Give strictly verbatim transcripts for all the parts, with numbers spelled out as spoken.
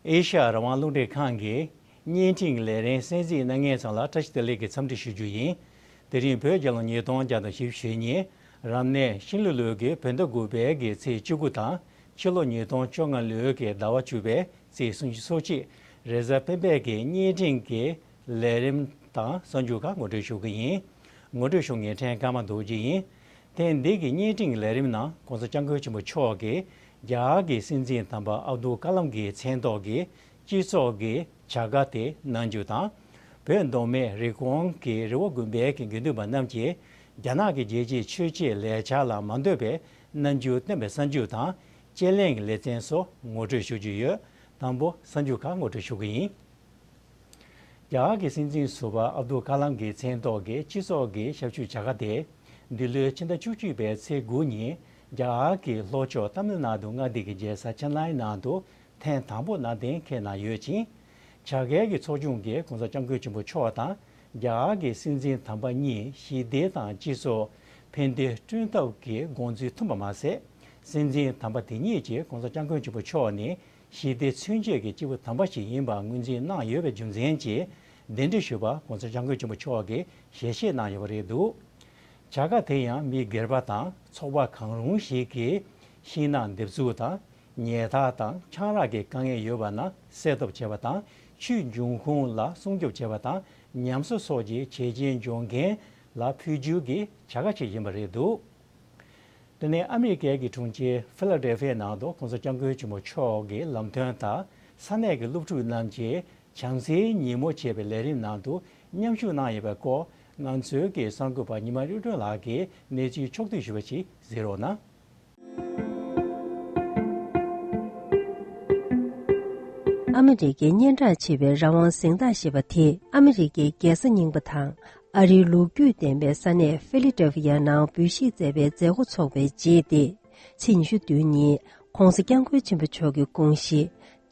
ཨེ་ཤ་ཡ་རང་དབང་རླུང་འཕྲིན་ཁང་གི་བརྙན་འཕྲིན་ལས་རིམ་གསན་གཟིགས་གནང་མཁན་ཚང་ལ་བཀྲ་ཤིས་བདེ་ལེགས་ཀྱི་འཚམས་འདྲི་ཞུ་རྒྱུ་ཡིན། དེ་རིང་བོད་རྒྱལ་ལོ་ཉིས་སྟོང་བརྒྱ་དང་བཞི་བཅུ་ཞེ་གཉིས། རབ་གནས་ཤིང་ལུག་ལོའི་གི་བོད་ཟླ་དགུ་པའི་གི་ཚེས་བཅུ་དགུ་དང་། ཕྱི་ལོ་ཉིས་སྟོང་བཅོ་ལྔ་ལོའི་གི་ཟླ་བ་བཅུ་པའི་ཚེས་སུམ་ཅུ་སོ་གཅིག་རེས་གཟའ་སྤེན་པའི་གི་བརྙན་འཕྲིན་གྱི་ལས་རིམ་དང་གསར་འགྱུར་ཁག་ངོ་སྤྲོད་ཞུ་གི་ཡིན། ངོ་སྤྲོད་ཞུ་མཁན་ཕྲན་ཀརྨ་རྡོ་རྗེ་ཡིན། ཐེངས་འདི་གི་བརྙན་འཕྲིན་གྱི་ལས་རིམ་ནང་༸གོང་ས་༸སྐྱབས་མགོན་ཆེན་པོ་མཆོག་གིས་རྒྱ་གར་གྱི་སྲིད་འཛིན་དམ་པ་ཨབ་དུལ་ཀ་ལམ་གྱི་མཚན་ཐོག་གི་སྤྱི་ཚོགས་ཀྱི་བྱ་དགའ་དེ་གནང་རྒྱུ་དང་། བོད་མདོ་སྨད་རི་ཀོན་གྱི་རི་བོ་དགོན་པའི་གི་དགེ་འདུན་པ་རྣམས་ཀྱིས་རྒྱ་ནག་གི་རྒྱལ་སྤྱིའི་ཆོས་བྱེད་ལས་འཆར་ལ་མ་འདོད་པའི་རྣམ་འགྱུར་བསྟན་པའི་གསར་འགྱུར་དང་། དཔྱད་གླེང་གི་ལེ་ཚན་སོགས་ངོ་སྤྲོད་ཞུ་རྒྱུ་ཡོད། དང་པོ་གསར་འགྱུར་ཁག་ངོ་སྤྲོད་ཞུ་གི་ཡིན། རྒྱ་གར་གྱི་སྲིད་འཛིན་ཟུར་པ་ཨབ་དུལ་ཀ་ལམ་གྱི་མཚན་ཐོག་གི་སྤྱི་ཚོགས་ཀྱི་ཞབས་ཞུ་བྱ་དགའ་དེ། འདི་ལོའི་ཕྱི་ཟླ་བཅུ་གཅིག་པའི་ཚེས་དགུ་ཉིན་རྒྱ་གར་གྱི་ལྷོ་ཕྱོགས་ཏཱ་མིལ་ནཱ་ཌུ་མངའ་སྡེ་གི་རྒྱལ་ས་ཅེན་ནའི་ནང་དུ་ཐེངས་དང་པོ་གནང་གཏན་འཁེལ་གནང་ཡོད་ཅིང་། བྱ་དགའི་གི་ཚོགས་ཆུང་གིས་༸གོང་ས་༸སྐྱབས་མགོན་ཆེན་པོ་མཆོག་དང་རྒྱ་གར་གྱི་སྲིད་འཛིན་དམ་པ་གཉིས་ཞི་བདེ་དང་སྤྱི་ཚོགས་ཕན་བདེ་བསྐྲུན་ཐབས་ཀྱི་དགོངས་ཚུལ་མཐུན་པ་མ་ཟད། སྲིད་འཛིན་དམ་པ་དེ་གཉིས་ཀྱིས་༸གོང་ས་༸སྐྱབས་མགོན་ཆེན་པོ་མཆོག་ནི་ཞི་བདེ་མཚོན་བྱེད་ཀྱི་སྐྱེས་བུ་དམ་པ་ཞིག་ཡིན་པ་ངོས་འཛིན་གནང་ཡོད་པའི་རྒྱུ་མཚན་གྱིས་གདན་འདྲེན་ཞུས་པ་༸གོང་ས་༸སྐྱབས་མགོན་ཆེན་པོ་མཆོག་གིས་ཞལ་བཞེས་གནང་ཡོད་པ་རེད་འདུག་བྱ་དགའ་དེ་ཡང་མི་སྒེར་པ་དང་ཚོགས་པ་གང་རུང་ཞིག་གིས་ཤིང་ནགས་འདེབས་འཛུགས་དང་། ཉལ་ཐ་དང་ཆང་རག་གི་དཀའ་ངལ་ཡོད་པ་ན་སེལ་ཐབས་བྱས་པ་དང་། ཆུའི་འབྱུང་ཁུངས་ལ་སྲུང་སྐྱོབ་བྱས་པ་དང་། ཉམས་གསོ་སོགས་ཀྱི་བྱས་རྗེས་འཇོག་མཁན་ལ་ཕུལ་རྒྱུ་གི་བྱ་དགའ་ཞིག་ཡིན་པ་རེད་འདུག་དེ་ནས་ཨ་མི་རི་ཀའི་གི་གྲོང་ཁྱེར་ཕི་ལ་ཌེལ་ཕི་ཡའི་ནང་དུ་༸གོང་ས་༸སྐྱབས་མགོན་ཆེན་པོ་མཆོག་གི་ལམ་སྟོན་ལྟར་ས་གནས་ཀྱི་སློབ་ཕྲུག་རྣམས་ཀྱིས་བྱམས་བརྩེའི་ཉིན་མོ་ཞེས་པའི་ལས་རིམ་ནང་དུ་མཉམ་ཞུགས་གནང་ཡོད་པའི་སྐོར་ང་ཚོའི་གི་གསར་འགོད་པ་ཉི་མ་གཡུ་སྒྲོན་ལགས་ཀྱིས་གནས་ཚུལ་ཕྱོགས་བསྡུས་ཞུས་པ་ཞིག་གཟིགས་རོགས་གནང་། ཨ་མི་རི་ཀའི་སྙན་གྲགས་ཆེ་བའི་རང་དབང་གཟེངས་རྟགས་ཞེས་པ་དེ་ཨ་མི་རི་ཀའི་རྒྱལ་ས་རྙིང་པ་དང་ཨ་རིའི་ལོ་རྒྱུས་ལྡན་པའི་ས་གནས་ཕི་ལི་ཌེལ་ཕི་ཡ་ནང་འབུལ་བཞེས་མཛད་པའི་མཛད་སྒོ་འཚོགས་པའི་རྗེས་ཏེ། ཚེས་ཉི་ཤུ་བདུན་ཉིན་༸གོང་ས་༸སྐྱབས་མགོན་ཆེན་པོ་མཆོག་གི་དགོངས་གཞི་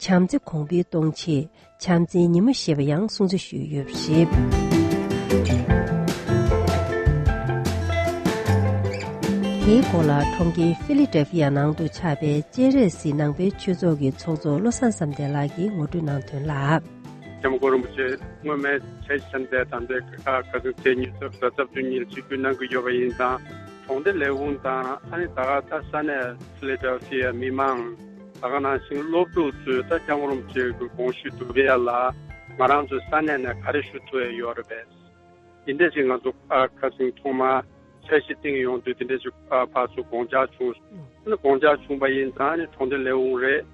བྱམས་བརྩེ་གོང་འཕེལ་གཏོང་ཆེད་བྱམས་བརྩེའི་ཉིན་མོ་ཞེས་པ་ཡང་སྲུང་བརྩི་ཞུས་ཡོད་པ་རེད། དེའི་སྐོར་ལ་གྲོང་ཁྱེར་ཕི་ལི་ཌེལ་ཕི་ཡ་ནང་དུ་ཆགས་པའི་སྤྱན་རས་གཟིགས་ནང་པའི་ཆོས་ཚོགས་ཀྱི་ཚོགས་གཙོ་བློ་བཟང་བསམ་གཏན་ལགས་ཀྱིས་ངོ་སྤྲོད་གནང་དོན་ལ། སྐྱབས་མགོན་རིན་པོ་ཆེ་སྔོན་མའི་ཆ་ཤས་དེ་ད་ལྟའི་ཁ་ཁ་སང་ཚེས་ཉི་ཤུ་རྩ་བདུན་ཉིན་ཆིབས་བསྒྱུར་གནང་གི་ཡོད་པ་ཡིན་ཙང་གྲོང་སྡེ་ལས་ཁུངས་དང་ཨ་ནི་ད་ག་ད་ས་གནས་ཕི་ལ་ཌེལ་ཕི་ཡ་མི་མང་ད་ག་ནང་བཞིན་སློབ་ཕྲུག་ཚོས་ད་སྐྱབས་མགོན་རིན་པོ་ཆེ་གི་དགོངས་གཞི་བསྡུ་བའི་ཡ་ལ་ང་རང་ཚོའི་ས་གནས་ནས་ག་རེ་ཞུ་ཐུབ་ཡ་ཡོད་རེད་པས། དེ་འདྲ་ཞིག་ང་ཚོ་ཨ་ཁ་སང་ཐོག་མ་འཆར་གཞི་བཏིང་ཡོང་དུས་དེ་འདྲ་ཞིག་ཨ་ཕར་ཚུར་དགོངས་འཆར་བྱུང་། ཨ་ནི་དགོངས་འཆར་བྱུང་པ་ཡིན་ཙང་ཨ་ནི་གྲོང་སྡེ་ལས་ཁུངས་རེད།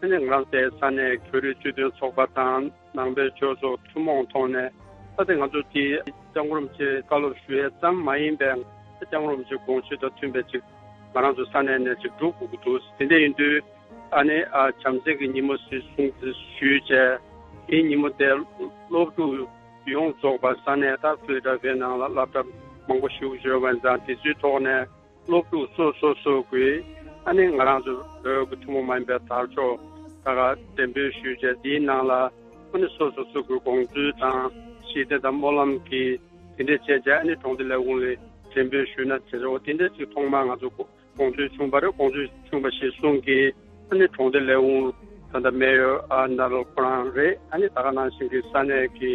ཨ་ནི་ང་རང་ཚོའི་ས་གནས་ཁྱོད་རིགས་སྤྱི་མཐུན་ཚོགས་པ་དང་ནང་པའི་ཆོས་ཚོགས་ཐུན་མོང་ཐོག་ནས་ད་ལྟ་ང་ཚོ་དེ་སྐྱབས་མགོན་རིན་པོ་ཆེའི་བཀའ་སློབ་ཞུ་ཡས་ཙམ་མ་ཡིན་པའི་སྐྱབས་མགོན་རིན་པོ་ཆེའི་དགོངས་གཞི་དང་མཐུན་པའི་ཅིག་ང་རང་ཚོ་ས་གནས་ནས་ཅིག་སྒྲུབ་དགོས་ཀྱི་འདུག་དེ་འདྲ་ཡིན་དུས། ཨ་ནི་ཨ་བྱམས་བརྩེ་གི་ཉིན་མོ་ཞིག་སྲུང་ཞུས་བྱས། དེའི་ཉིན་མོ་དེ་སློབ་ཕྲུག་ཡོངས་རྫོགས་པ་ས་གནས་དང་ཕི་ལ་ཌེལ་ཕི་ཡ་ནང་ལ་སློབ་གྲྭ་མང་པོ་ཞིག་ཡོད་པ་ཡིན་ཙང་དེ་ཚོའི་ཐོག་ནས་སློབ་ཕྲུག་སོ་སོ་སོ་གིས་ཨ་ནི་ང་རང་ཚོ་བོད་ཀྱི་ཐུན་མོང་མ་ཡིན་པའི་དར་ལྕོག་ད་ག་འགྲེམས་སྤེལ་ཞུས་བྱས་དེའི་ནང་ལ་ཨ་ནི་སོ་སོ་སོ་གི་དགོངས་ཚུལ་དང་ཞི་བདེ་དང་སྨོན་ལམ་གྱི་དེ་འདྲ་བྱས་བྱས་ཨ་ནི་གྲོང་སྡེ་ལས་ཁུངས་ལ་འགྲེམས་སྤེལ་ཞུས་ན་བྱས་ཙང་དེ་འདྲ་ཅིག་ཐོག་མར་ང་ཚོ་དགོངས་ཚུལ་བྱུང་བ་རེད། དགོངས་ཚུལ་བྱུང་བ་ཞིག་གསུང་གིས་ཨ་ནི་གྲོང་སྡེ་ལས་ཁུངས་ད་ལྟ་མེ་ཡོར་ཨ་ནཱ་རོ་ཁོ་རང་རེད། ཨ་ནི་ད་ག་ནང་བཞིན་གྱི་ས་གནས་ཀྱི་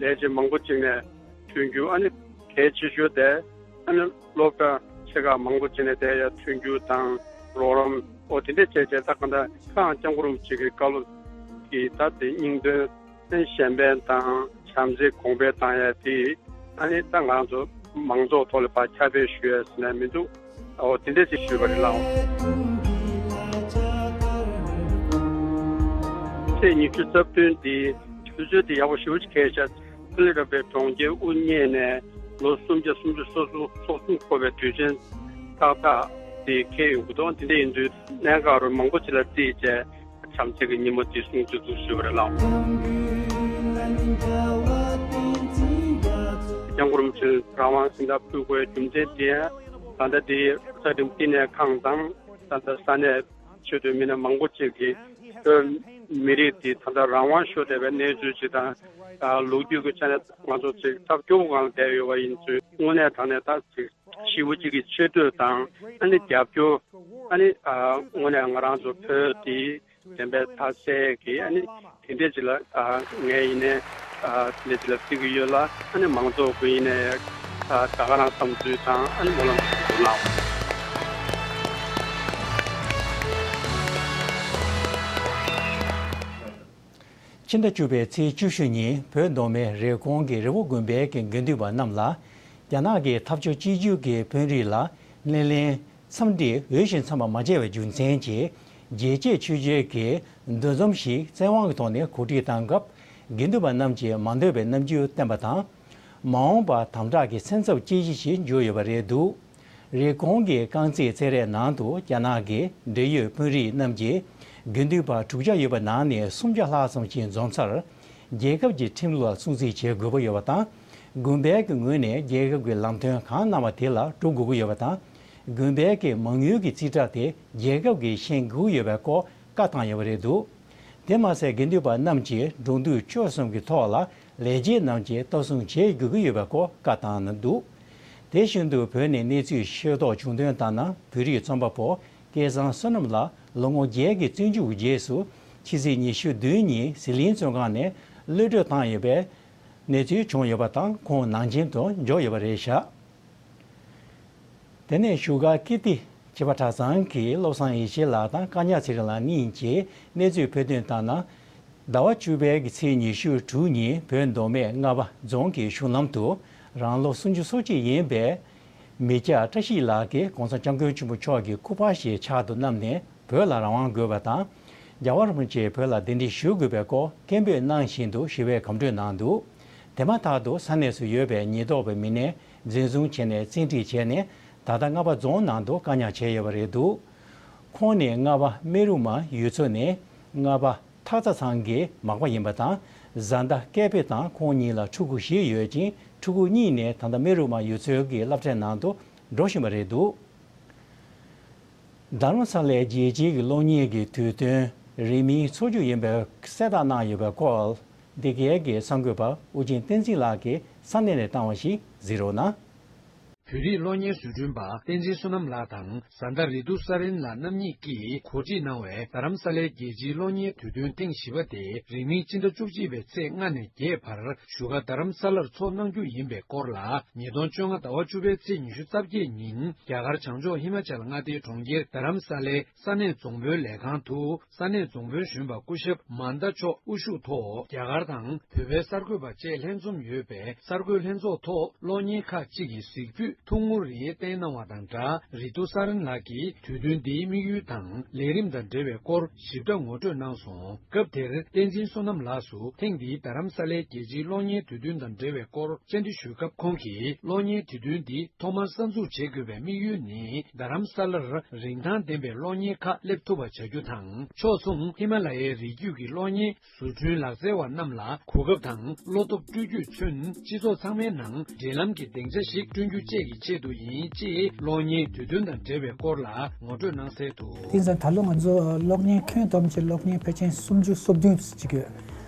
ལས་བྱེད་མང་པོ་ཅིག་ནས་མཐུན་འགྱུར་ཨ་ནི་གལ་ཆེ་ཤོས་དེ་ཨ་ནི་སློབ་གྲྭ་ཆེ་ཁག་མང་པོ་ཅིག་ནས་དེ་ཡ་མཐུན་འགྱུར་དང་རོགས་རམ་ཨོ་དེ་འདྲ་བྱས་བྱས་ད་ག་འདྲ་ཁ་སྐྱབས་མགོན་རིན་པོ་ཆེ་གི་བཀའ་སློབ་ཀྱི་ད་དེ་སྙིང་དོན། གཞན་ཕན་དང་བྱམས་བརྩེ་གོང་འཕེལ་བཏང་ཡ་དེ་ཨ་ནི་ད་ང་ཚོ་མང་ཚོགས་ཐོག་ལ་ཕར་ཁྱབ་སྤེལ་ཞུ་ཡ་ཟེར་ན་མི་འདུག་ཨོ་དེ་འདྲ་ཅིག་ཞུས་པ་རེད་ལགས། ཚེས་ཉི་ཤུ་རྩ་བདུན་འདི་དུས་ཚོད་དེ་ཡག་པོ་ཞེ་པོ་ཅིག་ཁེལ་ཤག་ཕི་ལ་ཌེལ་ཕི་ཡ་གྲོང་ཁྱེར་དབུ་བརྙེས་ནས་ལོ་སུམ་བརྒྱ་སུམ་ཅུ་སོ་གསུམ་སོ་གསུམ་འཁོར་བའི་དུས་ཆེན་ཏག་ཏག་དེ་འཁེལ་ཡོང་གི་འདུག་དེ་འདྲ་ཡིན་དུས་གནད་འགག་རུ་མང་པོ་ཅིག་ལ་བརྩིས་བྱས། བྱམས་བརྩེ་གི་ཉིན་མོ་འདི་སྲུང་བརྩི་འདུག་ཞུས་པ་རེད་ལགས། སྐྱབས་མགོན་རིན་པོ་ཆེ་རང་དབང་གཟེངས་རྟགས་ཕུལ་དགོས་རྒྱུ་མཚན་དེ་ད་ལྟ་འདི་ས་ཁྲིམས་བསྟི་གནས་ཁང་དང་ད་ལྟ་ས་གནས་ཆེས་མཐོའི་མི་སྣ་མང་པོ་ཅིག་གིས་བོད་མི་རིགས་འདི་ད་ལྟ་རང་དབང་ཤོར་བསྡད་པའི་གནས་ཚུལ་ཅིག་དང་ལོ་རྒྱུས་ཀྱི་ཆ་ནས་ང་ཚོ་ཅིག་ཐབས་སྐྱོ་པོ་སྒང་ལ་བསྡད་ཡོད་པ་ཡིན་ཚུལ་དངོས་གནས་དྲང་གནས་ད་ཅིག་ཞེ་པོ་ཅིག་གི་ཆེ་བསྟོད་དང་ཨ་ནི་རྒྱབ་སྐྱོར་ཨ་ནི་དངོས་གནས་ང་རང་ཚོ་བོད་འདི། བདེན་པའི་མཐའ་གསལ་གྱི་ཨ་ནི་དེ་འདྲས་ཅིག་ལ་ཨ་ངས་ཡིན་ནའི་ཨ་དེ་འདྲས་ཅིག་ལ་བརྩི་གི་ཡོད་ལ། ཨ་ནི་མང་ཚོགས་ཀྱི་ཡིན་ནའི་ཨ་ད་ག་རང་བསམ་ཚུལ་དང་ཨ་ནི་སྨོན་ལམ་ཞུ་གནང་། ཕྱི་ཟླ་བཅུ་པའི་ཚེས་བཅུ་བཞི་ཉིན་བོད་མདོ་སྨད་རེབ་གོང་གི་རི་བོ་དགོན་པའི་གི་དགེ་འདུན་པ་རྣམས་ལ་རྒྱ་ནག་གི་འཐབ་ཕྱོགས་གཅིག་གྱུར་གྱི་དཔོན་རིགས་ལ་སྣེ་ལེན་འཚམས་འདྲི་འོས་ཤིང་འཚམས་པ་མ་བྱས་པའི་རྒྱུ་མཚན་གྱིས་རྒྱལ་གཅེས་ཆོས་གཅེས་ཀྱི་འདུ་འཛོམས་ཤིག་བཙན་དབང་གི་ཐོག་ནས་གོ་སྒྲིག་བཏང་སྐབས་དགེ་འདུན་པ་རྣམས་ཀྱིས་མ་འདོད་པའི་རྣམ་འགྱུར་བསྟན་པ་དང་། མ་འོངས་པར་དམ་དྲག་གི་སེམས་འཚབ་སྐྱེ་གཞི་ཞིག་འགྱུར་ཡོད་པ་རེད་འདུག་རེབ་གོང་གི་རྐང་རྩེད་རྩེད་རའི་ནང་དུ་རྒྱ་ནག་གི་འབྲེལ་ཡོད་དཔོན་རིགས་རྣམས་ཀྱིས་དགེ་འདུན་པ་དྲུག་བརྒྱ་ཡོད་པ་ནང་ནས་སུམ་བརྒྱ་ལྷག་ཙམ་ཞིག་འཛོམས་སར། རྒྱལ་ཁབ་ཀྱི་ཁྲིམས་ལུགས་ལ་སྲུང་བརྩི་བྱེད་དགོས་ཀྱི་ཡོད་པ་དང་། དགོན་པའི་གི་ངོས་ནས་རྒྱལ་ཁབ་ཀྱི་ལམ་སྟོན་གང་གནང་བ་དེ་ལ་འགྲོ་དགོས་ཀྱི་ཡོད་པ་དང་། དགོན་པའི་གི་མ་དངུལ་གྱི་རྩིས་ཁྲ་དེ་རྒྱལ་ཁབ་ཀྱིས་ཤེས་དགོས་ཀྱི་ཡོད་པའི་སྐོར་བཀའ་བཏང་ཡོད་པ་རེད་འདུག་དེ་མ་ཟད་དགེ་འདུན་པ་རྣམས་ཀྱིས་འགྲོ་འདུག་སྤྱོད་གསུམ་གྱི་ཐོག་ལ་ལས་བྱེད་རྣམས་ཀྱིས་ལྟ་སྲུང་བྱེད་དགོས་ཀྱི་ཡོད་པའི་སྐོར་བཀའ་བཏང་གནང་འདུག་དེ་བཞིན་དུ་བོད་ནས་གནས་ཚུལ་ཤེས་རྟོགས་བྱུང་དོན་ལྟར་ན། བོད་རིགས་རྩོམ་པ་པོ་སྐལ་བཟང་བསོད་ནམས་ལགས་ལོ་ངོ་བརྒྱད་ཀྱི་བཙོན་འཇུག་རྗེས་སུ་ཕྱི་ཚེས་ཉི་ཤུ་བདུན་ཉིན་ཟི་ལིང་བཙོན་ཁང་ནས་གློད་གྲོལ་བཏང་ཡོད་པའི་གནས་ཚུལ་བྱུང་ཡོད་པ་དང་། ཁོང་ནང་ཆེན་དུ་འབྱོར་ཡོད་པ་རེད་བཞག་དེ་ནས་བཞུགས་སྒར་ཀིརྟི་བྱེས་པ་གྲྭ་ཚང་གི་བློ་བཟང་ཡེ་ཤེས་ལགས་དང་བཀའ་ཉག་ཚེ་རིང་ལགས་གཉིས་ཀྱིས་གནས་ཚུལ་ཕེབས་དོན་ལྟར་ན། ཟླ་བ་བཅུ་པའི་གི་ཚེས་ཉི་ཤུ་དྲུག་ཉིན་བོད་མདོ་སྨད་རྔ་པ་རྫོང་གི་གཞུང་ལམ་དུ་རང་ལོ་སུམ་ཅུ་སོ་གཅིག་ཡིན་པའི་མི་སྐྱ་བཀྲ་ཤིས་ལགས་ཀྱིས་གོང་ས་སྐྱབས་མགོན་ཆེན་པོ་མཆོག་གི་སྐུ་པར་ཞིག་ཕྱག་ཏུ་བསྣམས་ནས་བོད་ལ་རང་དབང་དགོས་པ་དང་། རྒྱལ་བ་རིན་པོ་ཆེས་བོད་ལ་གདན་འདྲེན་ཞུ་དགོས་པའི་སྐོར་སྐད་འབོད་གནང་བཞིན་དུ་ཞི་བའི་གམ་བགྲོད་གནང་འདུག་དེ་མ་ཐག་ཏུ་ས་གནས་སུ་ཡོད་པའི་ཉེན་རྟོག་པའི་མི་སྣས་འཛིན་བཟུང་བྱས་ནས་བཙན་ཁྲིད་བྱས་ནས་ད་ལྟ་རྔ་པ་རྫོང་ནང་དུ་བཀག་ཉར་བྱས་ཡོད་པ་རེད་འདུག་ཁོང་ནི་རྔ་པ་སྨན་རུ་མ་ཡུལ་ཚོ་ནས་རྔ་པ་ཐག་ཚ་ཚང་གི་མག་པ་ཡིན་པ་དང་། བཟའ་ཟླ་སྐལ་ཕེ་དང་ཁོང་གཉིས་ལ་ཕྲུ་གུ་བཞི་ཡོད་ཅིང་། ཕྲུ་གུ་གཉིས་ནི་ད་ལྟ་སྨན་རུ་མ་ཡུལ་ཚོའི་གི་སློབ་གྲྭའི་ནང་དུ་འགྲོ་བཞིན་པ་རེད་འདུག་རྡ་རམ་ས་ལའི་རྒྱལ་སྤྱིའི་གི་གློག་བརྙན་གྱི་དུས་སྟོན་རིང་མིན་འཚོགས་རྒྱུ་ཡིན་པའི་གསལ་བསྒྲགས་གནང་ཡོད་པའི་སྐོར། འདི་གའི་གི་གསར་འགོད་པ་ཨུ་རྒྱན་བསྟན་འཛིན་ལགས་ཀྱིས་ས་གནས་ནས་བཏང་བ་ཞིག་གཟིགས་རོགས་གནང་། བོད་རིགས་གློག་བརྙན་བཟོ་སྐྲུན་པ་བསྟན་འཛིན་བསོད་ནམས་ལགས་དང་བཟའ་ཟླ་རེ་ཏུ་ས་རིན་ལགས་རྣམ་གཉིས་ཀྱིས་གོ་སྒྲིག་གནང་བའི་རྡ་རམ་ས་ལའི་རྒྱལ་སྤྱིའི་གློག་བརྙན་དུས་སྟོན་ཐེངས་བཞི་པ་དེ་རིང་མིན་སྤྱི་ཟླ་བཅུ་གཅིག་པའི་ཚེས་ལྔ་ནས་བརྒྱད་བར་བཞུགས་སྒར་རྡ་རམ་ས་ལར་འཚོགས་གནང་རྒྱུ་ཡིན་པའི་སྐོར་ལ། ཉིས་སྟོང་བཅོ་ལྔ་ཟླ་བ་བཅུ་པའི་ཚེས་ཉི་ཤུ་རྩ་བརྒྱད་ཉིན་རྒྱ་གར་བྱང་ཕྱོགས་ཧི་མ་ཅལ་མངའ་སྡེའི་གྲོང་ཁྱེར་རྡ་རམ་ས་ལའི་ས་གནས་རྫོང་དཔོན་ལས་ཁང་དུ། ས་གནས་རྫོང་དཔོན་གཞོན་པ་སྐུ་ཞབས་མན་ད་མཆོག་དབུ་བཞུགས་ཐོག་རྒྱ་གར་དང་བོད་པའི་གསར་འགོད་པ་བཅས་ལྷན་འཛོམས་ཡོད་པའི་གསར་འགོད་ལྷན་ཚོགས་ཐོག་གློག་བརྙན་ཁག་ཅིག་གི་གཟིགས་ཕུད་ཐུང་ངུ་རེ་བསྟན་གནང་བ་དང་སྦྲགས། རི་ཏུ་ས་རན་ལགས་ཀྱིས་དུས་སྟོན་འདིའི་དམིགས་ཡུལ་དང་ལས་རིམ་དང་འབྲེལ་བའི་སྐོར་ཞིབ་ཕྲ་ངོ་སྤྲོད་གནང་སོང་། སྐབས་དེར་བསྟན་འཛིན་བསོད་ནམས་ལགས་སུ་ཐེངས་འདིའི་རྡ་རམ་ས་ལའི་རྒྱལ་སྤྱིའི་གློག་བརྙན་དུས་སྟོན་དང་འབྲེལ་བའི་སྐོར་བཅར་འདྲི་ཞུས་སྐབས། ཁོང་གིས་གློག་བརྙན་དུས་སྟོན་འདི་ཐོག་མར་གསར་འཛུགས་བྱེད་དགོས་པའི་དམིགས་ཡུལ་ནི། རྡ་རམ་ས་ལར་རིན་ཐང་ལྡན་པའི་གློག་བརྙན་ཁག་སླེབས་ཐུབ་པ་བྱ་རྒྱུ་དང་། ཕྱོགས་མཚུངས་ཧི་མ་ལ་ཡའི་རི་རྒྱུད་ཀྱི་གློག་བརྙན་བཟོ་སྐྲུན་ལག་རྩལ་བ་རྣམས་ལ་གོ་སྐབས་དང་བློ་སྟོབས་སྤྲོད་རྒྱུས་མཚོན། སྤྱི་ཚོགས་ཚང་མའི་ནང་འབྲེལ་ལམ་གྱི་སྡིངས་ཆ་ཞིག་བསྐྲུན་རྒྱུ་བཅས་ཀྱི་ཆེད་དུ་ཡིན། ཅེས་གློག་བརྙན་དུས་སྟོན་དང་འབྲེལ་བའི་སྐོར་ལ་ངོ་སྤྲོད་གནང་གསལ་དུ། དེང་སང་ད་ལོ་ང་ཚོ་གློག་བརྙན་ཁྱོན་བསྡོམས་ཀྱི་གློག་བརྙན་ཕལ་ཆེར་སུམ་ཅུ་སོ་བདུན་ཅིག་ཡོད།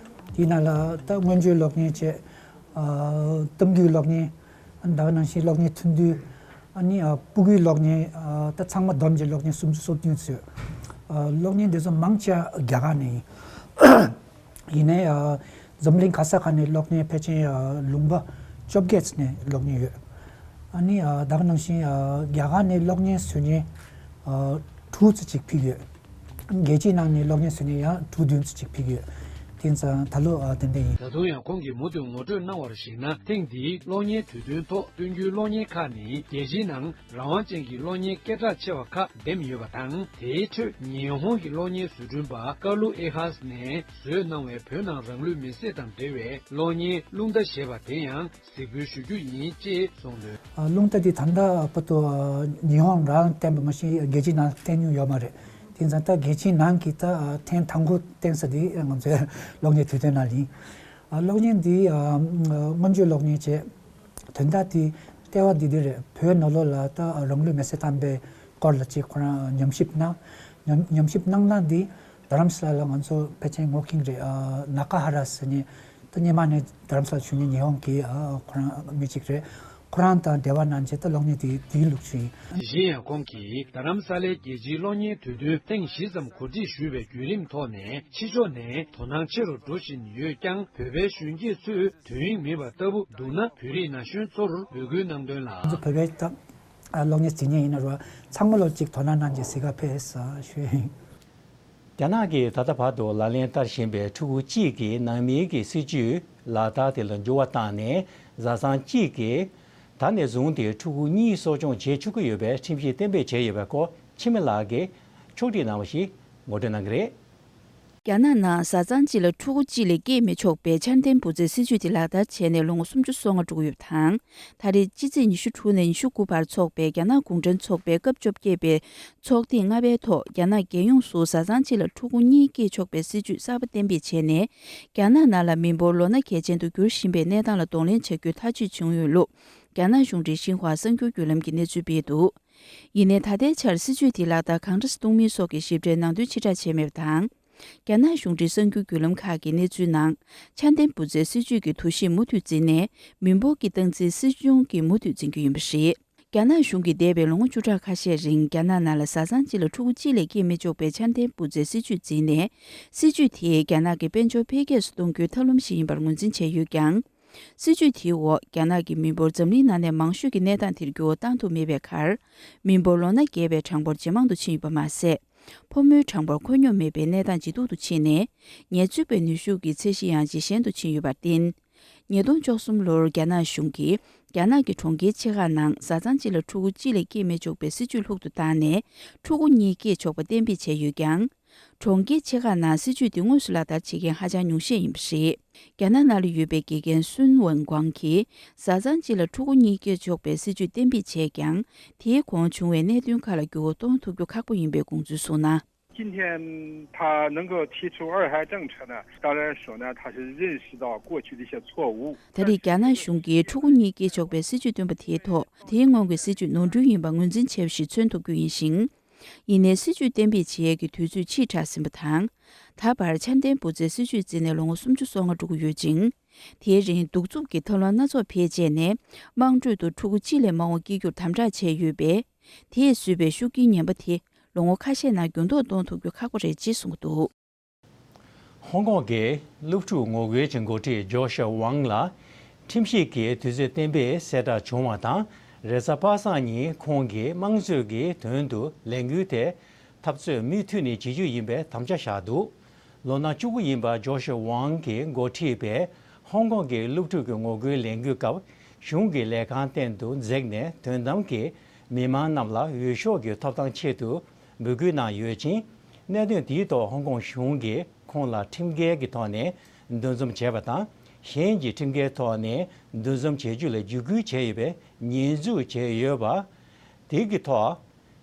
དེའི་ནང་ལ་ད་མངོན་བརྗོད་གློག་བརྙན་བཅས། ཨ་གཏམ་རྒྱུད་གློག་བརྙན། ཨ་ནི་ད་ག་ནང་བཞིན་གློག་བརྙན་ཐུང་ཐུང་། ཨ་ནི་ཨ་སྤུ་གུའི་གློག་བརྙན། ཨ་ད་ཚང་མ་བསྡོམས་ཀྱི་གློག་བརྙན་སུམ་ཅུ་སོ་བདུན་ཙམ་ཡོད། ཨ་གློག་བརྙན་འདི་ཚོ་མང་ཆེ་བ་རྒྱ་གར་ནས་ཡིན། ཡིན་ནའི་ཨ་འཛམ་གླིང་ག་ས་ག་ནས་གློག་བརྙན་ཕལ་ཆེར་ཨ་ལུང་པ་བཅོ་བརྒྱད་ཙམ་ནས་གློག་བརྙན་ཡོད། ཨ་ནི་ཨ་ད་ག་ནང་བཞིན་ཨ་རྒྱ་གར་ནས་གློག་བརྙན་བཟོ་མཁན་ཨ་དྲུག་ཙམ་ཅིག་ཕེབས་ཡོད། རྒྱལ་སྤྱིའི་ནང་ནས་གློག་བརྙན་བཟོ་མཁན་ཡང་དྲུག་བདུན་ཙམ་ཅིག་ཕེབས་ཡོད། དེ་ཙང་ད་ལོ་ཨ་ཏན་ཏན་ཡིན། ད་དུང་ཡང་ཁོང་གིས་མུ་མཐུད་ངོ་སྤྲོད་གནང་བར་གཞིགས་ན། ཐེངས་འདིའི་གློག་བརྙན་དུས་སྟོན་ཐོག་སྟོན་རྒྱུའི་གློག་བརྙན་ཁག་ནི་རྒྱལ་སྤྱིའི་ནང་རང་དབང་ཅན་གྱི་གློག་བརྙན་སྐད་གྲགས་ཆེ་བ་ཁག་འདེམས་ཡོད་པ་དང་། དེའི་ཁྲོད་ཉི་ཧོང་གི་གློག་བརྙན་བཟོ་སྐྲུན་པ་ཀ་ལུ་ཨེ་ཧཱས་ནས་བཟོས་གནང་བའི་བོད་ནང་རང་ལུས་མེར་སྲེག་དང་འབྲེལ་བའི་གློག་བརྙན་རླུང་རྟ་ཞེས་པ་དེ་ཡང་གཟིགས་འབུལ་ཞུ་རྒྱུ་ཡིན། ཅེས་གསུངས་དོན། ཨ་རླུང་རྟ་འདི་ད་ལྟ་བར་དུ་ཨ་ཉི་ཧོང་རང་བསྟན་པ་མ་གཏོགས་རྒྱལ་སྤྱིའི་ནང་བསྟན་མྱོང་ཡོད་མ་རེད། དེ་ཙང་ད་རྒྱལ་སྤྱིའི་ནང་གི་ད་ཨ་ཐེངས་དང་པོ་བསྟན་ས་འདི་ང་ཚོའི་གློག་བརྙན་དུས་སྟོན་ནང་ཡིན། ཨ་གློག་བརྙན་འདི་ཨ་མངོན་བརྗོད་གློག་བརྙན་བྱས། དོན་དག་དེ་ལྟེ་བ་འདི་འདི་རེད། བོད་ནང་ལོགས་ལ་ད་རང་ལུས་མེར་སྲེག་བཏང་པའི་སྐོར་ལ་ཅིག་ཁོ་རང་ཉམས་ཞིབ་གནང་། ཉམས་ཉམས་ཞིབ་གནང་ན་འདི་རྡ་རམ་ས་ལ་ལ་ང་ཚོ་ཕལ་ཆེར་ངོ་མཁན་རེད། ཨ་ནཱ་ཀ་ཧ་ར་ཟེར་མཁན་ད་སྔོན་མ་ནས་རྡ་རམ་ས་ལ་བཞུགས་མཁན་ཉི་ཧོང་གི་ཨ་ཁོ་རང་མི་གཅིག་རེད། ཁོ་རང་དང་འབྲེལ་བ་གནང་བྱས་ད་གློག་བརྙན་དེ་དེའི་ལུགས་ཤིག་ཡིན། དེ་བཞིན་ཡང་ཁོང་གིས་རྡ་རམ་ས་ལའི་རྒྱལ་སྤྱིའི་གློག་བརྙན་དུས་སྟོན་ཐེངས་བཞི་ཙམ་གོ་སྒྲིག་ཞུས་པའི་བརྒྱུད་རིམ་ཐོག་ནས་ཕྱི་ཕྱོགས་ནས་དོ་སྣང་ཆེ་རུ་འགྲོ་བཞིན་ཡོད་ཀྱང་བོད་པའི་གཞོན་སྐྱེས་ཚོས་དོན་དབྱིངས་མིན་པ་ལྟ་བུ་འདུག་ན་བོད་རིགས་ན་གཞོན་ཚོར་འབོད་སྐུལ་གནང་དོན་ལ། ང་ཚོ་བོད་པའི་ད་གློག་བརྙན་གཟིགས་མཁན་ཡིན་ན་རོ་ཚང་མ་ལོ་གཅིག་དོ་སྣང་གནང་རྒྱུ་གཟིགས་ག་ཕེབས་ཞུ་ཡིན། རྒྱ་ནག་གིས་ད་ལྟ་བར་དུ་ལག་ལེན་བསྟར་བཞིན་པའི་ཕྲུ་གུ་གཅིག་གི་ནང་མིའི་གི་སྲིད་ཇུས་ལག་བསྟར་དེ་ལ་འགྱུར་བ་བཏང་ནས་བཟའ་ཚང་གཅིག་གིས་ད་ནས་བཟུང་སྟེ་ཕྲུ་གུ་གཉིས་གསོ་སྐྱོང་བྱེད་ཆོག་གི་ཡོད་པའི་ཁྲིམས་གཞི་གཏན་འབེབས་བྱས་ཡོད་པའི་སྐོར་འཆི་མེད་ལགས་ཀྱིས་ཕྱོགས་སྒྲིག་གནང་བ་ཞིག་ངོ་སྤྲོད་གནང་གི་རེད། རྒྱ་ནག་ནང་བཟའ་ཚང་གཅིག་ལ་ཕྲུ་གུ་གཅིག་ལས་སྐྱེས་མི་ཆོག་པའི་འཆར་ལྡན་བུ་བཙའི་སྲིད་ཇུས་དེ་ལག་བསྟར་བྱས་ནས་ལོ་ངོ་སུམ་ཅུ་སོ་ལྔ་འགྲོ་གི་ཡོད་པ་དང་། ད་རེས་སྤྱི་ཚེས་ཉི་ཤུ་དྲུག་ནས་ཉི་ཤུ་དགུ་བར་འཚོགས་པའི་རྒྱ་ནག་གུང་ཁྲན་ཚོགས་པའི་སྐབས་བཅོ་བརྒྱད་པའི་ཚོགས་ཐེངས་ལྔ་པའི་ཐོག་རྒྱ་ནག་རྒྱལ་ཡོངས་སུ་བཟའ་ཚང་གཅིག་ལ་ཕྲུ་གུ་གཉིས་སྐྱེས་ཆོག་པའི་སྲིད་ཇུས་གསར་པ་གཏན་འབེབས་བྱས་ནས། རྒྱ་ནག་ནང་ལ་མི་འབོར་ལོ་ན་གལ་ཆེན་དུ་འགྱུར་བཞིན་པའི་གནས་སྟངས་ལ་གདོང་ལེན་བྱ་རྒྱུའི་ཐག་གཅོད་བྱུང་ཡོད་ལུགས་རྒྱ་ནག་གཞུང་འབྲེལ་ཤིན་ཧྭ་གསར་འགྱུར་བརྒྱུད་ལམ་གྱིས་གནས་ཚུལ་སྤེལ་འདུག་ཡིན་ནའི་ད་ལྟའི་ཆར་སྲིད་ཇུས་དེ་ལག་བསྟར་གང་འདྲ་གཏོང་མིན་སོགས་ཀྱི་ཞིབ་ཕྲའི་ནང་དོན་ཕྱིར་བསྒྲགས་བྱས་མེད་པ་དང་། རྒྱ་ནག་གཞུང་འབྲེལ་གསར་འགྱུར་བརྒྱུད་ལམ་ཁག་གི་གནས་ཚུལ་ནང་། འཆར་ལྡན་བུ་བཙའི་སྲིད་ཇུས་ཀྱི་འདུ་ཤེས་མུ་མཐུད་འཛིན་ནས། མི་འབོར་གྱི་སྟངས་འཛིན་སྲིད་གཞུང་གིས་མུ་མཐུད་འཛིན་རྒྱུ་ཡིན་པ་རེད། རྒྱ་ནག་གཞུང་གིས་འདས་པའི་ལོ་ངོ་བཅུ་ཕྲག་ཁ་ཤས་རིང་རྒྱ་ནག་ནང་ལ་བཟའ་ཚང་གཅིག་ལ་ཕྲུ་གུ་གཅིག་ལས་སྐྱེས་མི་ཆོག་པའི་འཆར་ལྡན་བུ་བཙའི་སྲིད་ཇུས་འཛིན་ནས། སྲིད་ཇུས་དེས་རྒྱ་ནག་གི་དཔལ་འབྱོར་འཕེལ་རྒྱས་སུ་གཏོང་རྒྱུའི་ཐབས་ལམ་ཞིག་ཡིན་པར་ངོས་འཛིན་བྱས་ཡོད་ཀྱང་། སྲིད་ཇུས་དེའི་འོག་རྒྱ་ནག་གི་མི་འབོར་འཛམ་གླིང་ནང་ནས་མང་ཤོས་ཀྱི་གནས་སྟངས་དེར་འགྱུར་བ་བཏང་ཐུབ་མེད་པའི་ཁར། མི་འབོར་ལོ་ན་རྒས་པའི་གྲངས་འབོར་ཇེ་མང་དུ་ཕྱིན་ཡོད་པ་མ་ཟད། ཕོ་མོའི་གྲངས་འབོར་འཁོད་སྙོམས་མེད་པའི་གནས་སྟངས་ཇེ་སྡུག་ཏུ་ཕྱིན་ནས། ཉེན་ཚབས་པའི་ནུས་ཤུགས་ཀྱི་ཚད་གཞི་ཡང་ཇེ་ཞན་དུ་ཕྱིན་ཡོད་པར་བརྟེན། ཉིས་སྟོང་བཅུ་གསུམ་ལོར་རྒྱ་ནག་གཞུང་གིས་རྒྱ་ནག་གི་གྲོང་ཁྱེར་ཆེ་ཁག་ནང་བཟའ་ཚང་གཅིག་ལ་ཕྲུ་གུ་གཅིག་ལས་སྐྱེས་མི་ཆོག་པའི་སྲིད་ཇུས་ལྷུག་ཏུ་བཏང་ནས། ཕྲུ་གུ་གཉིས་སྐྱེས་ཆོག་པ་གཏན་འབེབས་བྱས་ཡོད་ཀྱང་། གྲོང་ཁྱེར་ཆེ་ཁག་ནང་སྲིད་ཇུས་དེ་དངོས་སུ་ལག་བསྟར་བྱེད་མཁན་ཧ་ཅང་ཉུང་ཤས་ཡིན་པ་རེད། རྒྱ་ནག་ནང་ལ་ཡོད་པའི་དགེ་རྒན་སུན་ཝེན་ཀོང་གིས། བཟའ་ཚང་གཅིག་ལ་ཕྲུ་གུ་གཉིས་སྐྱེས་ཆོག་པའི་སྲིད་ཇུས་གཏན་འབེབས་བྱས་ཀྱང་། དེའི་གོང་བྱུང་བའི་གནད་དོན་ཁག་ལ་འགྱུར་བ་གཏོང་ཐུབ་རྒྱུ་ཁག་པོ་ཡིན་པའི་དགོངས་ཚུལ་གསུངས་ན། 今天他能够提出二孩政策呢，当然首呢，他是认识到过去的一些错误。 ད་རེས་རྒྱ་ནག་གཞུང་གིས་ཕྲུ་གུ་གཉིས་སྐྱེས་ཆོག་པའི་སྲིད་ཇུས་བཏོན་པ་དེའི་ཐོག་དེའི་སྔོན་གྱི་སྲིད་ཇུས་ནོར་འཁྲུལ་ཡིན་པ་ངོས་འཛིན་བྱས་པ་ཞིག་མཚོན་ཐུབ་རྒྱུ་ཡིན་ཞིང་། ཡིན་ནའི་སྲིད་ཇུས་གཏན་འབེབས་བྱེད་ཡས་ཀྱི་དུས་ཚོད་ཕྱིས་དྲགས་ཟིན་པ་དང་། ད་བར་འཆར་ལྡན་བུ་བཙའི་སྲིད་ཇུས་བརྩིས་ནས་ལོ་ངོ་སུམ་ཅུ་སོ་ལྔ་འགྲོ་གི་ཡོད་ཅིང་། དེའི་རིང་གདུག་རྩུབ་ཀྱི་ཐབས་ལམ་སྣ་ཚོགས་འཕེལ་རྗེས་ནས། དམངས་ཁྲོད་དུ་ཕྲུ་གུ་གཅིག་ལས་མང་བ་སྐྱེ་རྒྱུར་དམ་དྲག་བྱས་ཡོད་པས། དེས་བཟོས་པའི་ཤུགས་རྐྱེན་ངན་པ་དེ་ལོ་ངོ་ཁ་ཤས་ནང་འགྱུར་ལྡོག་གཏོང་ཐུབ་རྒྱུ་ཁག་པོ་རེད་ཅེས་གསུངས་འདུག། ཧོང་ཀོང་གི་སློབ་ཕྲུག་ངོ་རྒོལ་གྱི་འགོ་ཁྲིད་ཇོ་ཤ་ཝང་ལ་ཁྲིམས་ཞིབ་ཀྱི་དུས་ཚོད་གཏན་འབེབས་གསལ་བསྒྲགས་བྱུང་བ་དང་། རེས་གཟའ་པ་སངས་ཉིན་ཁོང་གིས་དམངས་གཙོའི་གི་དོན་དུ་ལས་འགུལ་དེ་འཐབ་རྩོད་མུ་མཐུད་ནས་བྱེད་རྒྱུ་ཡིན་པའི་དམ་བཅའ་བཞག་འདུག། ལོ་ན་བཅུ་དགུ་ཡིན་པ་ཇོ་ཤ་ཝང་གིས་འགོ་ཁྲིད་པའི་ཧོང་ཀོང་གི་སློབ་ཕྲུག་གི་ངོ་རྒོལ་ལས་འགུལ་སྐབས་གཞུང་གི་ལས་ཁང་སྟེང་དུ་འཛེགས་ནས་དོན་དམ་གྱི་མི་མང་རྣམས་ལ་འོས་ཤོག་གི་ཐོབ་ཐང་ཆེད་དུ་འབོད་སྐུལ་གནང་ཡོད་ཅིང་། གནད་དོན་དེའི་ཐོག་ཧོང་ཀོང་གཞུང་གིས་ཁོང་ལ་ཁྲིམས་འགལ་གྱི་ཐོག་ནས་འདུ་འཛོམས་བྱས་པ་དང་། གཞན་གྱིས་ཁྲིམས་འགལ་ཐོག་ནས་འདུ་འཛོམས་བྱེད་རྒྱུ་ལ་བརྒྱུད་སྐུལ་བྱས་ཡོད་པའི་ཉེས་འཛུགས་བྱས་ཡོད་པ། དེ་གི་ཐོག་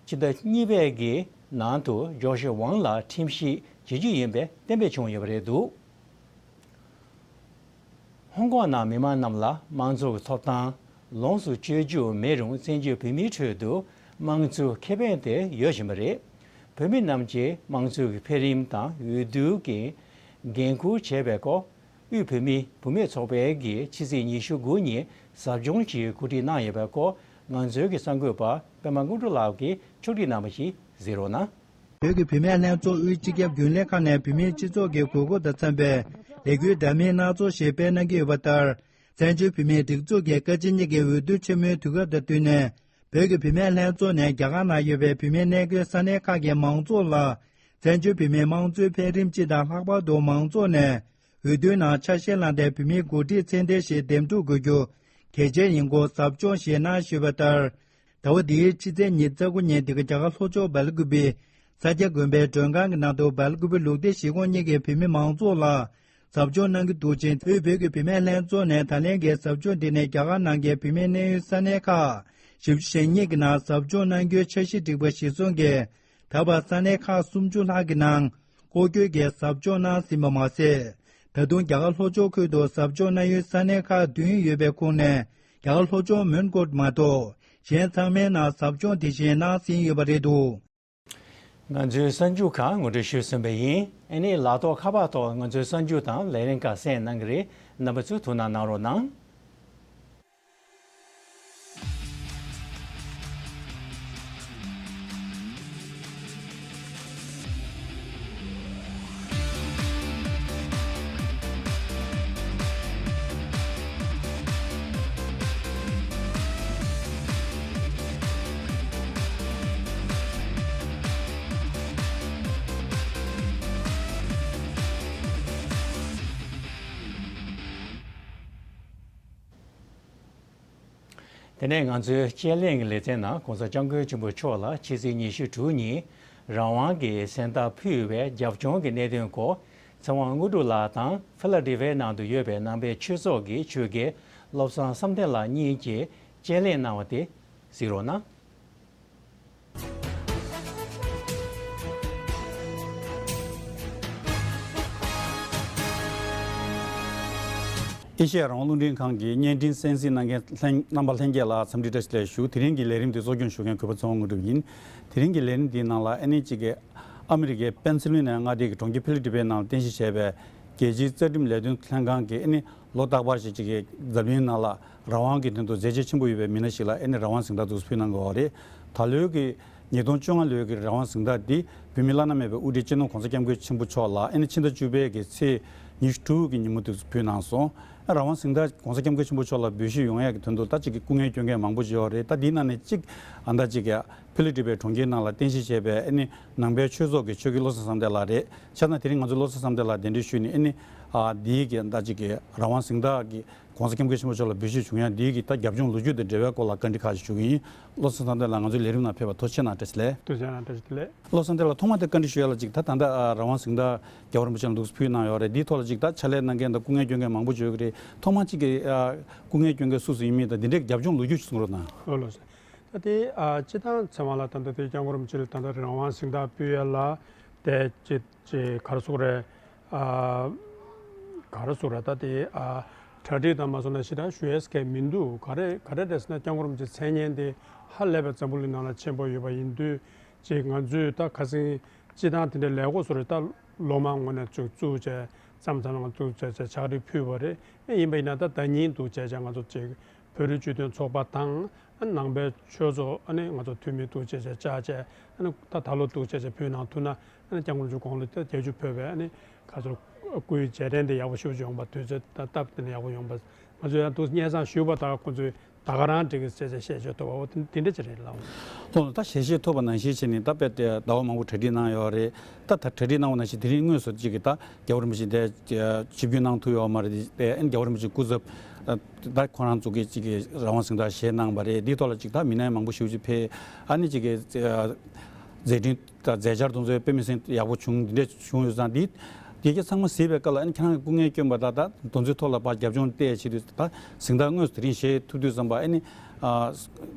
ཕྱི་ཟླ་གཉིས་པའི་གི་ནང་དུ་ཇོ་ཤ་ཝང་ལ་ཁྲིམས་ཞིབ་བྱེད་རྒྱུ་ཡིན་པའི་གཏན་འབེབས་བྱུང་ཡོད་པ་རེད་འདུག། ཧོང་ཀོང་ནང་མི་མང་རྣམས་ལ་དམངས་གཙོ་གི་ཐོབ་ཐང་ལོངས་སུ་སྤྱོད་རྒྱུ་མེད་རུང་། བཙན་བྱོལ་བོད་མིའི་ཁྲོད་དུ་དམངས་གཙོའི་ཁེ་ཕན་དེ་ཡོད་བཞིན་པ་རེད། བོད་མི་རྣམས་ཀྱིས་དམངས་གཙོའི་འཕེལ་རིམ་དང་འོས་བསྡུ་གི་འགན་འཁུར་བྱས་པའི་སྐོར། དབུས་བོད་མིའི་བུད་མེད་ཚོགས་པའི་གིས་ཕྱི་ཚེས་ཉི་ཤུ་དགུ་ཉིན་ཟབ་སྦྱོང་ཞིག་གོ་སྒྲིག་གནང་ཡོད་པའི་སྐོར། ང་ཚོའི་གི་གསར་འགོད་པ་པད་མ་དངོས་གྲུབ་ལགས་ཀྱིས་ཕྱོགས་སྒྲིག་གནང་བ་ཞིག་གཟིགས་རོགས་གནང་། བོད་ཀྱི་བུད་མེད་ལྷན་ཚོགས་དབུས་སྤྱི་ཁྱབ་རྒྱུན་ལས་ཁང་ནས་བོད་མིའི་སྤྱི་ཚོགས་ཀྱི་དགོས་མཁོ་དང་འཚམ་པའི་ལས་འགུལ་འདྲ་མིན་སྣ་ཚོགས་ཤིག་སྤེལ་གནང་གི་ཡོད་པ་ལྟར། བཙན་བྱོལ་བོད་མིའི་སྒྲིག་འཛུགས་ཀྱི་བཀའ་སྤྱི་གཉིས་ཀྱི་འོས་བསྡུ་ཆེན་མོའི་དུས་སྐབས་དང་བསྟུན་ནས། བོད་ཀྱི་བུད་མེད་ལྷན་ཚོགས་ནས་རྒྱ་གར་ནང་ཡོད་པའི་བུད་མེད་གནས་འཁོད་ས་གནས་ཁག་གི་མང་ཚོགས་ལ། བཙན་བྱོལ་བོད་མིའི་དམངས་གཙོའི་འཕེལ་རིམ་སྤྱི་དང་། ལྷག་པར་དུ་མང་ཚོགས་ནས་འོས་བསྡུའི་ནང་ཆ་ཤས་བླངས་ཏེ་བོད་མིའི་འགོ་ཁྲིད་མཚན་ལྡན་ཞིག་འདེམས་སྒྲུག་དགོས་རྒྱུ་གལ་ཆེན་ཡིན་སྐོར་ཟབ་སྦྱོང་ཞིག་གནང་བཞིན་པ་ལྟར། ཟླ་བ་འདིའི་ཕྱི་ཚེས་ཉི་ཤུ་རྩ་དགུ་ཉིན་འདི་ག་རྒྱ་གར་ལྷོ་ཕྱོགས་སྦེལ་ཀུ་པེ་ས་སྐྱ་དགོན་པའི་མགྲོན་ཁང་གི་ནང་དུ་སྦེལ་ཀུ་པེ་ལུགས་བདེ་གཞིས་ཁོངས་གཉིས་ཀྱི་བོད་མི་མང་ཚོགས་ལ་ཟབ་སྦྱོང་གནང་གི་འདུག་ཅིང་། དབུས་བོད་ཀྱི་བུད་མེད་ལྷན་ཚོགས་ནས་ད་ལན་གྱི་ཟབ་སྦྱོང་འདི་ནི་རྒྱ་གར་ནང་གི་བུད་མེད་གནས་ཡུལ་ས་གནས་ཁག་བཞི་བཅུ་ཞེ་གཉིས་ཀྱི་ནང་ཟབ་སྦྱོང་གནང་རྒྱུའི་འཆར་གཞི་སྒྲིག་པ་གཞིར་བཟུང་གིས། ད་བར་ས་གནས་ཁག་སུམ་ཅུ་ལྷག་གི་ནང་སྐོར་སྐྱོད་ཀྱི་ཟབ་སྦྱོང་གནང་ཟིན་པ་མ་ཟད། ད་དུང་རྒྱ་གར་ལྷོ་ཕྱོགས་ཁུལ་དུ་ཟབ་སྦྱོང་གནང་ཡུལ་ས་གནས་ཁག་བདུན་ཡོད་པའི་ཁོངས་ནས། རྒྱ་གར་ལྷོ་ཕྱོགས་མོན་གྷོ་མ་གཏོགས་གཞན་ཚང་མའི་ནང་ཟབ་སྦྱོང་དེ་བཞིན་གནང་ཟིན་ཡོད་པ་རེད་འདུག། ང་ཚོའི་གསར་འགྱུར་ཁག་ངོ་སྤྲོད་ཞུས་ཟིན་པ་ཡིན། ཨ་ནི་ལག་ཐོག་ཁ་པར་ཐོག་ང་ཚོའི་གསར་འགྱུར་དང་ལས་རིམ་ཁག་གསན་གནང་གི་རེད། རྣམ་པ་ཚོས་ཐུགས་སྣང་གནང་རོགས་གནང་། དེ་ནས་ང་ཚོའི་དཔྱད་གླེང་གི་ལེ་ཚན་ནང་༸གོང་ས་༸སྐྱབས་མགོན་ཆེན་པོ་མཆོག་ལ་ཕྱི་ཚེས་ཉི་ཤུ་དྲུག་ཉིན་རང་དབང་གི་གཟེངས་རྟགས་ཕུལ་བའི་རྒྱབ་ལྗོངས་ཀྱི་གནད་དོན་སྐོར་ཚེ་དབང་དངོས་གྲུབ་ལགས་དང་ཕི་ལ་ཌེལ་ཕི་ཡའི་ནང་དུ་ཡོད་པའི་ནང་པའི་ཆོས་ཚོགས་ཀྱི་ཆོས་དགེ་བློ་བཟང་བསམ་གཏན་ལགས་གཉིས་ཀྱིས་དཔྱད་གླེང་གནང་བ་དེ་གཟིགས་རོགས་གནང་། ཨེ་ཤེ་ཡ་རང་དབང་རླུང་འཕྲིན་ཁང་གི་བརྙན་འཕྲིན་གསན་གཟིགས་གནང་མཁན་ལྷན་རྣམ་པ་ལྷན་རྒྱས་ལ་འཚམས་འདྲི་བཀྲ་ཤིས་བདེ་ལེགས་ཞུ། དེ་རིང་གི་ལས་རིམ་དེ་གཙོ་སྐྱོང་ཞུ་མཁན་གུས་པ་ཚེ་དབང་དངོས་གྲུབ་ཡིན། དེ་རིང་གི་ལས་རིམ་འདིའི་ནང་ལ་ཨ་ནི་གཅིག་གི་ཨ་མི་རི་ཀའི་པེན་སི་ལི་ཝེ་ནི་ཡ་མངའ་སྡེ་གི་གྲོང་ཁྱེར་ཕི་ལ་ཌེལ་ཕི་ཡའི་ནང་རྟེན་གཞི་བྱས་པའི་རྒྱལ་སྤྱིའི་རྩ་ཁྲིམས་ལས་དོན་ལྷན་ཁང་གིས་ཨ་ནི་ལོ་རྟག་པར་ཞིག་གཅིག་གི་འཛམ་གླིང་ནང་ལ་རང་དབང་གི་དོན་དུ་མཛད་རྗེས་ཆེན་པོ་ཡོད་པའི་མི་སྣ་ཞིག་ལ་ཨ་ནི་རང་དབང་གཟེངས་རྟགས་འདུག་སེ་ཕུལ་གནང་གི་ཡོད་རེད། ད་ལོའི་གི་ཉིས་སྟོང་བཅོ་ལྔ་ལོའི་གི་རང་དབང་གཟེངས་རྟགས་འདི་བོད་མིའི་བླ་ན་མེད་པའི་དབུ་ཁྲིད་སྤྱི་ནོར་༸གོང་ས་༸སྐྱབས་མགོན་ཆེན་པོ་མཆོག་ལ་ཨ་ནི་ཕྱི་ཟླ་བཅུ་པའི་གི་ཚེས་ཉི་ཤུ་དྲུག་གི་ཉིན་མོ་དུ་ཕུལ་གནང་སོང་། རང་དབང་གཟེངས་རྟགས་༸གོང་ས་༸སྐྱབས་མགོན་ཆེན་པོ་མཆོག་ལ་འབུལ་ཞུས་ཡོང་ཡག་གི་དོན་དུ་ད་ཅིག་གི་སྐུ་ངལ་སྐྱོན་མཁན་མང་པོ་ཅིག་ཡོད་རེད། ད་འདིའི་ནང་ནས་གཅིག་ཨ་ད་ཅིག་གི་ཕི་ལ་ཌེལ་ཕི་ཡ་གྲོང་ཁྱེར་ནང་ལ་རྟེན་གཞི་བྱས་པའི་ཨ་ནི་ནང་པའི་ཆོས་ཚོགས་ཀྱི་ཆོས་དགེ་བློ་བཟང་བསམ་གཏན་ལགས་རེད། བྱས་ཙང་དེ་རིང་ང་ཚོ་བློ་བཟང་བསམ་གཏན་ལགས་གདན་འདྲེན་ཞུས་ནས་ཨ་ནི་ཨ་འདིའི་གི་ད་ཅིག་གི་རང་དབང་གཟེངས་རྟགས་ཀྱི་༸གོང་ས་༸སྐྱབས་མགོན་ཆེན་པོ་མཆོག་ལ་འབུལ་ཞུས་བྱུང་ཡ་འདིའི་གི་ད་རྒྱབ་ལྗོངས་ལོ་རྒྱུས་དང་འབྲེལ་བའི་སྐོར་ལ་བཀའ་འདྲི་ཁག་ཅིག་ཞུ་གི་ཡིན། བློ་བཟང་བསམ་གཏན་ལགས་ང་ཚོའི་ལས་རིམ་ནང་ཕེབས་པར་ཐུགས་རྗེ་གནང་། བཀྲ་ཤིས་བདེ་ལེགས། བློ་བཟང་བསམ་གཏན་ལགས་ཐོག་མ་དེ་བཀའ་འདྲི་ཞུ་ཡ་ལ་ཅིག་ད་ད་ལྟ་ཨ་རང་དབང་གཟེངས་རྟགས་རྒྱལ་བ་རིན་པོ་ཆེ་ལ་འདུག་སེ་ཕུལ་གནང་ཡོད་རེད། འདིའི་ཐོག་ལ་ཅིག་ད་ཕྱག་ལས་གནང་མཁན་དང་སྐུ་ངལ་སྐྱོན་མཁན་མང་པོ་ཅིག་ཡོད་ཀྱི་རེད། ཐོག་མ་ཅིག་གི་ཨ་སྐུ་ངལ་སྐྱོན་མཁན་སུ་སུ་ཡིན་མིན་དང་འདི་འདྲའི་རྒྱབ་ལྗོངས་ལོ་རྒྱུས་ཅིག་གསུང་རོགས་གནང་། ལགས་ལགས་སོ། ད་དེ་ཨ་སྤྱིར་བཏང་ཚང་མ་ལ་ད་ལྟ་དེ་༸སྐྱབས་མགོན་རིན་པོ་ཆེ་ལ་ད་ལྟ་རང་དབང་གཟེངས་རྟགས་ཕུལ་ཡ་ལ་དེ་ཅིག་ཅིག་ག་རེ་ཟེར་དགོས་རེད། ཨ་ག་རེ་ཟེར་དགོས་རེད། ད་དེ་ཨ་གྲ་སྒྲིག་དང་མ་སོང་ན་ཞེ་དྲག་ཞུ་ཡས་གང་མི་འདུག་ག་རེ་ག་རེ་རེད་ཟེར་ན་༸སྐྱབས་མགོན་རིན་པོ་ཆེའི་མཚན་སྙན་དེ་ཧ་ལས་པའི་འཛམ་བུ་གླིང་ནང་ལ་ཆེན་པོ་ཡོད་པ་ཡིན་དུས་ཅིག་ང་ཚོས་ད་ཁ་སང་སྤྱིར་བཏང་དེ་འདྲའི་ལས་འགོ་བཟོ་རེད། ད་ལོ་མང་སྔོན་ནས་ཅིག་བཙུགས་བྱས་མཚམས་མཚམས་ལ་བཙུགས་བྱས་བྱས་ཕྱག་བྲིས་ཕུལ་བ་རེད། ཨེ་ཡིན་པ་ཡིན་ན་ད་ཟླ་ཉིན་འདུག་བྱས་བྱས་ང་ཚོ་ཅིག་བོད་རིགས་སྤྱི་མཐུན་ཚོགས་པ་དང་ཨ་ནང་པའི་ཆོས་ཚོགས་ཨ་ནི་ང་ཚོ་འཐུས་མི་འདུག་བྱས་བྱས་བཅར་བྱས་ཨ་ནི་ད་ད་ལོ་འདུག་བྱས་བྱས་ཕུལ་གནང་ཐུབ་ན་ཨ་ནི་༸སྐྱབས་མགོན་རིན་པོ་ཆེ་དགུང་ལོ་བརྒྱད་ཅུ་ཕེབས་པའི་ཨ་ནི་ག་ཚོད་སྐུའི་རྗེས་དྲན་དེ་ཡག་པོ་ཞེ་པོ་ཅིག་ཡོང་པ། དུས་ཚོད་ད་སྟབས་བདེ་ནས་ཡག་པོ་ཡོང་པ། ང་ཚོ་ཡང་འདུག་སྙན་སེང་ཞུས་པ་དང་ཁོང་ཚོས་ད་ག་རང་འགྲིག་གི་ཟེར་བྱས་ཞལ་བཞེས་ཐོབ་པ། འོ་དེ་དེ་འདྲ་ཅིག་རེད་ལགས། ལགས་ལགས། ད་ཞལ་བཞེས་ཐོབ་པ་ནང་བཞིན་བྱས་ནས་ད་དཔེ་དེ་ཟླ་བ་མང་པོ་གྲ་སྒྲིག་གནང་ཡོད་རེད། ད་ད་གྲ་སྒྲིག་གནང་བ་ནང་བཞིན་དེ་རིང་དངོས་སུ་ཅིག་གི་ད་རྒྱལ་བ་རིན་པོ་ཆེ་དེ་ཆིབས་བསྒྱུར་གནང་ཐུབ་ཡོད་མ་རེད་དེ། ཨ་ནི་རྒྱལ་བ་རིན་པོ་ཆེ་སྐུ་ཚབ་ད་ཁོ་རང་ཚོ་གིས་ཅིག་གི་རང་དབང་གཟེངས་རྟགས་བཞེས་གནང་བ་རེད། འདིའི་ཐོག་ལ་ཅིག་ད་མི་སྣ་མང་པོ་ཞེ་པོ་ཅིག་ཕེབས། ཨ་ནི་ཅིག་གི་མཛད་འཕྲིན་ད་མཛད་འཆར་དེ་ཚོ་དཔེ་མི་སྲིད་ཡག་པོ་བྱུང་། འདི་འདྲ་བྱུང་ཡོད་ཙང་འདི་འདི་ག་ཚང་མ་གཟིགས་པའི་སྐབས་ལ་ཨ་ནི་ཁྱེད་རང་གི་སྐུ་ངལ་སྐྱོན་པ་དང་ད་དེ་ཚོའི་ཐོག་ལ་ཕར་རྒྱབ་ལྗོངས་བལྟས་བྱེད་དུས་ད་གཟེངས་རྟགས་དངོས་སུ་དེ་རིང་བཞེས་ཐུབ་དུས་ཙམ་པ་ཨ་ནི་ཨ་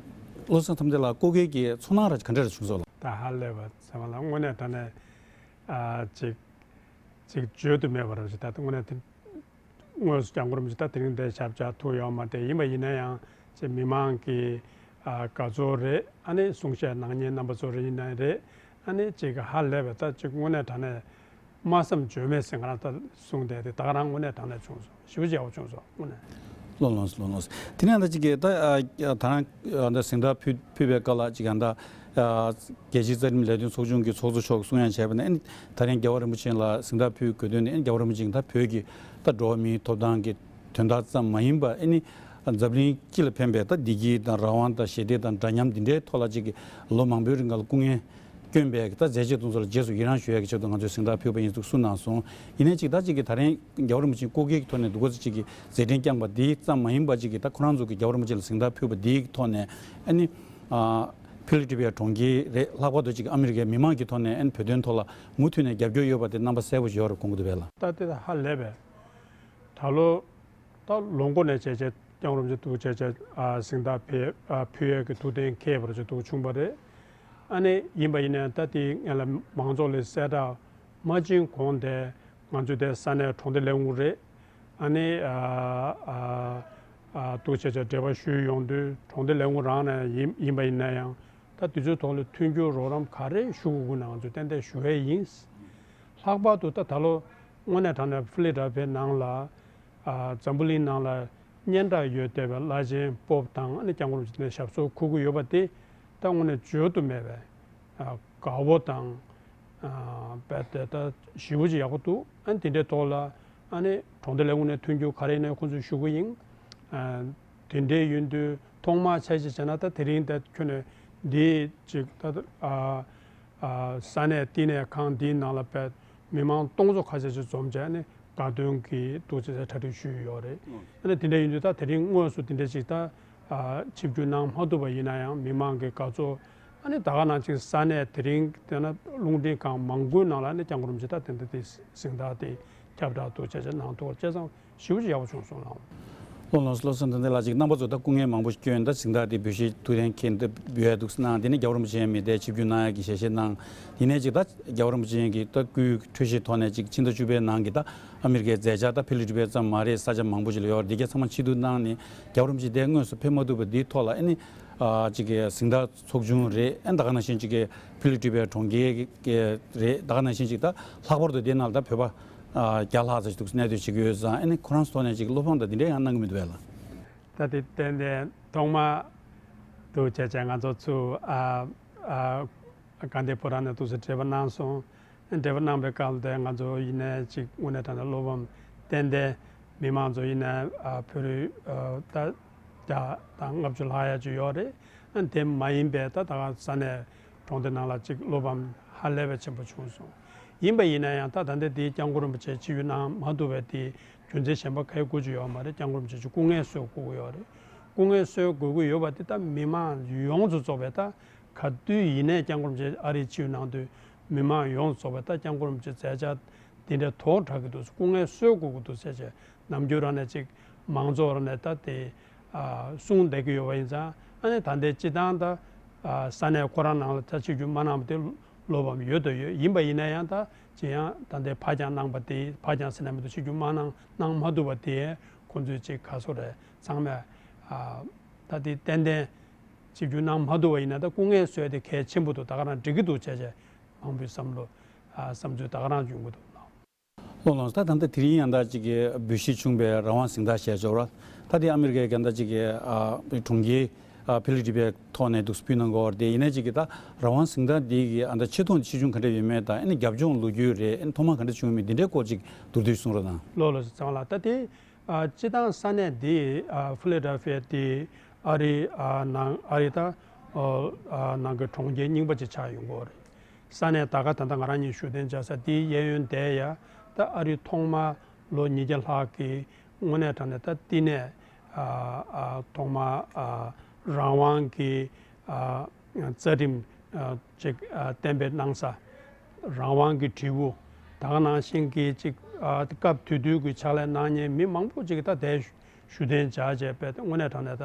བློ་བཟང་བསམ་གཏན་ལགས་སྐུ་སྒེར་གྱི་ཚོར་སྣང་ར་ག་འདྲ་ར་བྱུང་སོང་ལགས། ད་ཧ་ལས་པ་ཚང་མ་ལ་དངོས་གནས་དྲང་གནས་ཨ་ཅིག་ཅིག་བརྗོད་དུ་མེད་པ་ར་ཅིག་ད་དངོས་གནས་དེ། དངོས་སུ་༸སྐྱབས་མགོན་རིན་པོ་ཆེ་ད་དེ་རིང་འདིར་ཞབས་བཅགས་ཐུབ་ཡོད་མ་རེད། ཡིན་པ་ཡིན་ན་ཡང་ཅིག་མི་མང་གི་ཨ་དགའ་ཚོར་རེད། ཨ་ནི་གསུང་བཤད་གནང་མཁན་རྣམ་པ་ཚོ་རེད། ཡིན་ན་རེད། ཨ་ནི་ཅིག་ཧ་ལས་པའི་ད་ཅིག་དངོས་གནས་དྲང་གནས་སྨྲ་བསམ་བརྗོད་མེད་ཟེར་ང་རང་ད་གསུངས་བསྡད་དེ་ད་ག་རང་དངོས་གནས་དྲང་གནས་བྱུང་སོང་། ཞེ་པོ་ཅིག་ཡག་པོ་བྱུང་སོང་དངོས་གནས། ལགས་ལགས་ལགས་ལགས། དེ་ནས་ད་ཅིག་གི་ད་ཨ་ད་རང་ཨ་ད་གཟེངས་རྟགས་ཕུལ་ཕུལ་བའི་སྐབས་ལ་ཅིག་ཡང་ད་ཨ་རྒྱལ་སྤྱིའི་རྩ་ཁྲིམས་ལས་དོན་ཚོགས་ཆུང་གི་ཚོགས་གཙོ་མཆོག་གིས་གསུང་ཡ་བྱས་པ་ནི་ཨ་ནི་ད་རིང་རྒྱལ་བ་རིན་པོ་ཆེ་ལ་གཟེངས་རྟགས་ཕུལ་དགོས་དོན་ནི་ཨ་ནི་རྒྱལ་བ་རིན་པོ་ཆེ་ད་བོད་ཀྱི་ད་འགྲོ་བ་མིའི་ཐོབ་ཐང་གི་དོན་དག་ཙམ་མ་ཡིན་པ་ཨ་ནི་འཛམ་གླིང་སྤྱི་ལ་ཕན་པའི་ད་བདེ་སྐྱིད་དང་རང་དབང་དང་ཞི་བདེ་དང་འདྲ་མཉམ་འདི་འདྲའི་ཐོག་ལ་ཅིག་གི་ལོ་མང་པོའི་རིང་ག་ལ་སྐུ་ངལ་བསྐྱོན་པའི་ད་མཛད་རྗེས་དེ་ཚོ་ལ་རྗེས་སུ་ཡི་རང་ཞུ་ཡ་གི་ཆེད་དུ་ང་ཚོས་གཟེངས་རྟགས་ཕུལ་བ་ཡིན་ཟེར་གསུངས་གནང་སོང་། ཡིན་ནའི་ཅིག་ད་ཅིག་གི་ད་རིང་རྒྱལ་བ་རིན་པོ་ཆེ་སྐུ་སྒེར་གྱི་ཐོག་ནས་འདུག་ག་ཚོད་ཅིག་གི་མཛད་འཕྲིན་བསྐྱངས་པ་འདི་ཙམ་མ་ཡིན་པ་ཅིག་གི་ད་ཁོ་རང་ཚོ་གི་རྒྱལ་བ་རིན་པོ་ཆེ་ལ་གཟེངས་རྟགས་ཕུལ་བ་འདིའི་ཐོག་ནས་ཨ་ནི་ཨ་ཕི་ལ་ཌེལ་ཕི་ཡ་གྲོང་ཁྱེར་རེད། ལྷག་པར་དུ་ཅིག་ཨ་མི་རི་ཀའི་མི་མང་གི་ཐོག་ནས་ཨ་ནི་བོད་དོན་ཐོག་ལ་མུ་མཐུད་ནས་རྒྱབ་སྐྱོར་ཡོད་པ་དེ་རྣམ་པ་གསལ་པོ་ཞིག་ཡོད་རེད་དགོངས་ཀྱི་འདུག་བས་ལགས། ད་དེ་ད་ཧ་ལས་པས། ད་ལོ་ད་ལོ་འགོ་ནས་བྱས་བྱས་སྐྱབས་མགོན་རིན་པོ་ཆེ་འདུག་བྱས་བྱས་ཨ་གཟེངས་རྟགས་ཕེ་ཨ་ཕུལ་ཡས་ཀྱི་ཐུགས་གཏན་འཁེལ་བ་རེད་བྱས་འདུག་བྱུང་བ་རེད། ཨ་ནི་ཡིན་པ་ཡིན་ནའི་ད་དེ་སྔོན་ལ་མང་ཚོགས་ལ་གསལ་བསྒྲགས་མ་བྱིན་གོང་དེ་ང་ཚོའི་དེ་ས་གནས་གྲོང་སྡེ་ལས་ཁུངས་རེད། ཨ་ནི་ཨ་ཨ་ཨ་འདུག་བྱས་བྱས་འབྲེལ་བ་ཞུས་ཡོང་དུས་གྲོང་སྡེ་ལས་ཁུངས་རང་ནས་ཡིན་ཡིན་པ་ཡིན་ན་ཡང་ད་དུས་ཚོད་ཐོག་ལ་མཐུན་འགྱུར་རོགས་རམ་ག་རེ་ཞུ་དགོས་ཀྱི་ན་ང་ཚོས་ཏན་ཏན་ཞུ་ཡས་ཡིན། ལྷག་པར་དུ་ད་ད་ལོ་དངོས་གནས་དྲང་གནས་ཕི་ལ་ཌེལ་ཕི་ཡ་ནང་ལ་ཨ་འཛམ་བུ་གླིང་ནང་ལ་སྙན་གྲགས་ཡོད་བསྡད་པའི་བླ་ཆེན་པོབ་དང་ཨ་ནི་སྐྱབས་མགོན་རིན་པོ་ཆེ་ནས་ཞབས་སོར་འཁོད་ཀྱི་ཡོད་པ་དེ་ད་དངོས་གནས་བརྗོད་དུ་མེད་པའི་ཨ་དགའ་བོ་དང་། ཨ་རྦད་དེ་ད་ཞེ་པོ་ཅིག་ཡག་པོ་འདུག་ཨ་ནི་དེ་འདྲའི་ཐོག་ལ་ཨ་ནི་གྲོང་སྡེ་ལས་ཁུངས་ནས་མཐུན་འགྱུར་ག་རེ་ཡིན་ན་ཁོང་ཚོས་ཞུ་གི་ཡིན། ཨ་དེ་འདྲའི་ཡིན་དུས་ཐོག་མར་ཆ་ཤས་བྱས་ན་ད་དེ་རིང་ད་ཁྱོན་ནས་འདི་ཅིག་ད་ཨ་ཨ་ས་གནས་བསྟི་གནས་ཁང་འདིའི་ནང་ལ་རྦད་མི་མང་སྟོང་ཚོ་ཁ་ཤས་ཅིག་འཛོམས་བྱས་ནས་དགའ་སྟོན་གྱི་འདུག་ཅེས་གྲ་སྒྲིག་ཞུས་ཡོད་རེད། ཨ་ནི་དེ་འདྲ་ཡིན་དུས་ད་དེ་རིང་དངོས་སུ་དེ་འདྲ་ཅིག་ད་ ཨ་ཆིབས་བསྒྱུར་གནང་མ་ཐུབ་པ་ཡིན་ན་ཡང་མི་མང་གི་དགའ་ཚོར། ཨ་ནི་ད་ག་ནང་བཞིན་ས་གནས་དེ་རིང་དེ་ན་རླུང་འཕྲིན་ཁང་མང་པོའི་ནང་ལ་ནི་སྐྱབས་མགོན་རིན་པོ་ཆེ་ད་དེ་འདྲ་དེ་གཟེངས་རྟགས་དེ་ཁྱབ་བསྒྲགས་འདུག་བྱས་བྱས་གནང་ཐུབ་པ་བྱས་ཙང་ཞེ་པོ་ཅིག་ཡག་པོ་བྱུང་སོང་ལགས། ལགས་ལགས་སོ། བློ་བཟང་བསྟན་འཛིན་ལགས། ཅིག་རྣམ་པ་ཚོ་ད་སྐུ་ངལ་མང་པོ་ཞིག་བསྐྱོན། ད་གཟེངས་རྟགས་དེ་འབུལ་བཞེས་ཐུགས་རྟེན་མཁན་དེ་འབུལ་ཡ་འདུག་ཟེར་གནང་། དེ་ནས་རྒྱལ་བ་རིན་པོ་ཆེ་མི་དེ་ཆིབས་བསྒྱུར་གནང་ཡ་གི་ཞལ་བཞེས་གནང་། དེ་ནས་ཅིག་ད་རྒྱལ་བ་རིན་པོ་ཆེ་གི་ད་སྐུའི་འཁྲུལ་ཞིག་ཐོག་ནས་ཅིག་ཕྱི་ཟླ་བཅུ་པའི་ནང་གི་ད་ཨ་མི་རི་ཀའི་མཛད་འཆར་ད་ཕི་ལི་ཏི་པེ་ཙམ་མ་རེད། ས་ཆ་མང་པོ་ཞིག་ལ་ཡོད་རེད། དེ་ག་ཚང་མ་ཕྱིར་བསྡུ་གནང་ནས་རྒྱལ་བ་རིན་པོ་ཆེ་དེ་དངོས་སུ་ཕེབས་མ་ཐུབ་པ་འདིའི་ཐོག་ལ་ཨ་ནི་ཨ་ཅིག་གི་གཟེངས་རྟགས་ཚོགས་ཆུང་རེད། ཨ་ད་ག་ནང་བཞིན་ཅིག་གི་ཕི་ལི་ཏི་པེ་གྲོང་ཁྱེར་གི་རེད། ད་ག་ནང་བཞིན་ཅིག་ད་ལྷག་པར་དུ་དེ་ནང་ལ་ད་བོད་པ་ཨ་བརྒྱ་ལྷག་ཙམ་ཞིག་འདུག་གནས་སྡོད་བྱེད་ཀྱི་ཡོད་ཙང་། ཨ་ནི་ཁོ་རང་ཚོ་ཐོག་ནས་ཅིག་བློ་ཕམ་དང་དེ་འདྲ་ཡང་གནང་གི་མི་འདུག་བས་ལགས། ད་དེ་ཏན་ཏན་ཐོག་མ་འདུག་བྱས་བྱས་ང་ཚོ་ཚུར་ཨ་ཨ་དགའ་ལྡན་ཕོ་བྲང་ནས་འདུག་སེ་འབྲེལ་བ་གནང་སོང་། འབྲེལ་བ་གནང་པའི་སྐབས་དེ་ང་ཚོ་ཡིན་ནའི་ཅིག་དངོས་གནས་དྲང་གནས་བློ་ཕམ་ཏན་ཏན། མི་མང་ཚོ་ཡིན་ནའི་ཨ་བོད་རིགས་ཨ་ད་བརྒྱ་དང་ལྔ་བཅུ་ལྷག་ཡ་ཅིག་ཡོད་རེད། ཨ་དེ་མ་ཡིན་པའི་ད་ད་ག་ས་གནས་གྲོང་སྡེ་ནང་ལ་ཅིག་བློ་ཕམ་ཧ་ལས་པའི་ཆེན་པོ་བྱུང་སོང་། ཡིན་པ་ཡིན་ན་ཡང་ད་ད་ལྟ་དེའི་སྐྱབས་མགོན་རིན་པོ་ཆེ་ཆིབས་བསྒྱུར་གནང་མ་ཐུབ་པའི་དེའི་རྒྱུ་མཚན་གཞན་པ་ག་རེ་དགོས་ཀྱི་ཡོད་མ་རེད། སྐྱབས་མགོན་རིན་པོ་ཆེ་ཆུ་སྐུ་ངལ་གསོ་དགོས་ཀྱི་ཡོད་རེད། སྐུ་ངལ་གསོ་དགོས་ཀྱི་ཡོད་པ་དེ་ད་མི་མང་ཡོངས་སུ་རྫོགས་པའི་ད་ག་དུས་ཡིན་ནའི་སྐྱབས་མགོན་རིན་པོ་ཆེ་ཨ་རིའི་ཆིབས་བསྒྱུར་གནང་དུས་མི་མང་ཡོངས་སུ་རྫོགས་པའི་ད་སྐྱབས་མགོན་རིན་པོ་ཆེ་མཛད་འཆར་དེ་འདྲའི་དོག་དྲག་གི་འདུག་སྐུ་ངལ་གསོ་དགོས་ཀྱི་འདུག་ཟེར་བྱས་ནམ་རྒྱུན་རང་ནས་ཅིག་མང་ཚོགས་རང་ནས་ད་དེ་ཨ་གསུངས་བསྡད་ཀྱི་ཡོད་པ་ཡིན་ཙང་། ཨ་ནི་ད་ལྟའི་སྤྱི་བཏང་ད་ཨ་ས་གནས་ཁོ་རང་ནང་ལ་ད་ཆིབས་བསྒྱུར་མ་གནང་བ་དེ་བློ་ཕམ་ཡོད་དོ་ཡོད། ཡིན་པ་ཡིན་ན་ཡང་ད་ཅི་ཡང་ད་ལྟའི་ཕར་འགྱངས་གནང་པ་དེ། ཕར་འགྱངས་ཟེར་ན་མི་འདུག་ཆིབས་བསྒྱུར་མ་གནང་གནང་མ་ཐུབ་པ་དེ་ཁོང་ཚོས་ཅིག་ག་སོ་རེད། ཚང་མས་ཨ་ད་དེ་ཏན་ཏན་ཆིབས་བསྒྱུར་གནང་མ་ཐུབ་པ་ཡིན་ན་ད་སྐུ་ངལ་གསོ་ཡ་དེ་གལ་ཆེན་པོ་འདུག་ད་ག་རང་འགྲིག་གི་འདུག་བྱས་བྱས་མང་པོའི་བསམ་བློ་ཨ་བསམ་ཚུལ་ད་ག་རང་ཡོང་གི་འདུག་ལགས། ལགས་ལགས། ད་ད་ལྟ་དེ་རིང་ཡང་ད་ཅིག་གི་འབུལ་བཞེས་བྱུང་བའི་རང་དབང་གཟེངས་རྟགས་ཞེས་བྱ་བ། ད་དེ་ཨ་མི་རི་ཀའི་ད་ཅིག་གི་ཨ་གྲོང་ཁྱེར་ཨ་ཕི་ལི་ཏི་པེ་ཐོག་ནས་འདུག་སེ་ཕུལ་གནང་གི་ཡོད་རེད། དེ་ཡིན་ནའི་ཅིག་གི་ད་རང་དབང་གཟེངས་རྟགས་འདི་གི་ཨ་ད་ཆེ་མཐོང་ཆེ་ཆུང་ག་འདྲ་ཡོད་མེད་དང་། ཨ་ནི་རྒྱབ་ལྗོངས་ལོ་རྒྱུས་རེད། ཨ་ནི་ཐོག་མ་ག་འདྲ་བྱུང་མེད་འདི་འདྲའི་སྐོར་ཅིག་མདོར་བསྡུས་གསུང་རོགས་གནང་། ལགས་ལགས་སོ། ཚང་མ་ལ་ད་དེ་ཨ་སྤྱི་བཏང་ས་གནས་འདི་ཨ་ཕི་ལེ་ཌེལ་ཕི་ཡ་དེ་ཨ་རི་ཨ་ནང་ཨ་རི་ད་ཨ་ནང་གི་གྲོང་ཁྱེར་རྙིང་པ་ཅིག་ཆགས་ཡོང་གི་ཡོད་རེད། ས་གནས་ད་ག་ད་ལྟ་ང་རང་གཉིས་བཞུགས་གདན་འཇགས་ས་འདིའི་གཡས་གཡོན་དེ་ཡ་ད་ཨ་རི་ཐོག་མ་ལོ་ཉིས་བརྒྱ་ལྷག་གི་དངོས་གནས་དྲང་གནས་ད་བསྟི་གནས་ཨ་ཨ་ཐོག་མ་ཨ་རང་དབང་གི་ཨ་རྩ་ཁྲིམས་ཨ་ཅིག་ཨ་གཏན་འབེབས་གནང་ས། རང་དབང་གི་དྲིལ་བུ། ད་ག་ནང་བཞིན་གྱི་ཅིག་ཨ་སྐབས་དེ་དུས་ཀྱི་ཕྱག་ལས་གནང་མཁན་མི་མང་པོ་ཅིག་ད་དེ་བཞུགས་གདན་འཇགས་བྱས་པས་དངོས་གནས་དྲང་གནས་ད་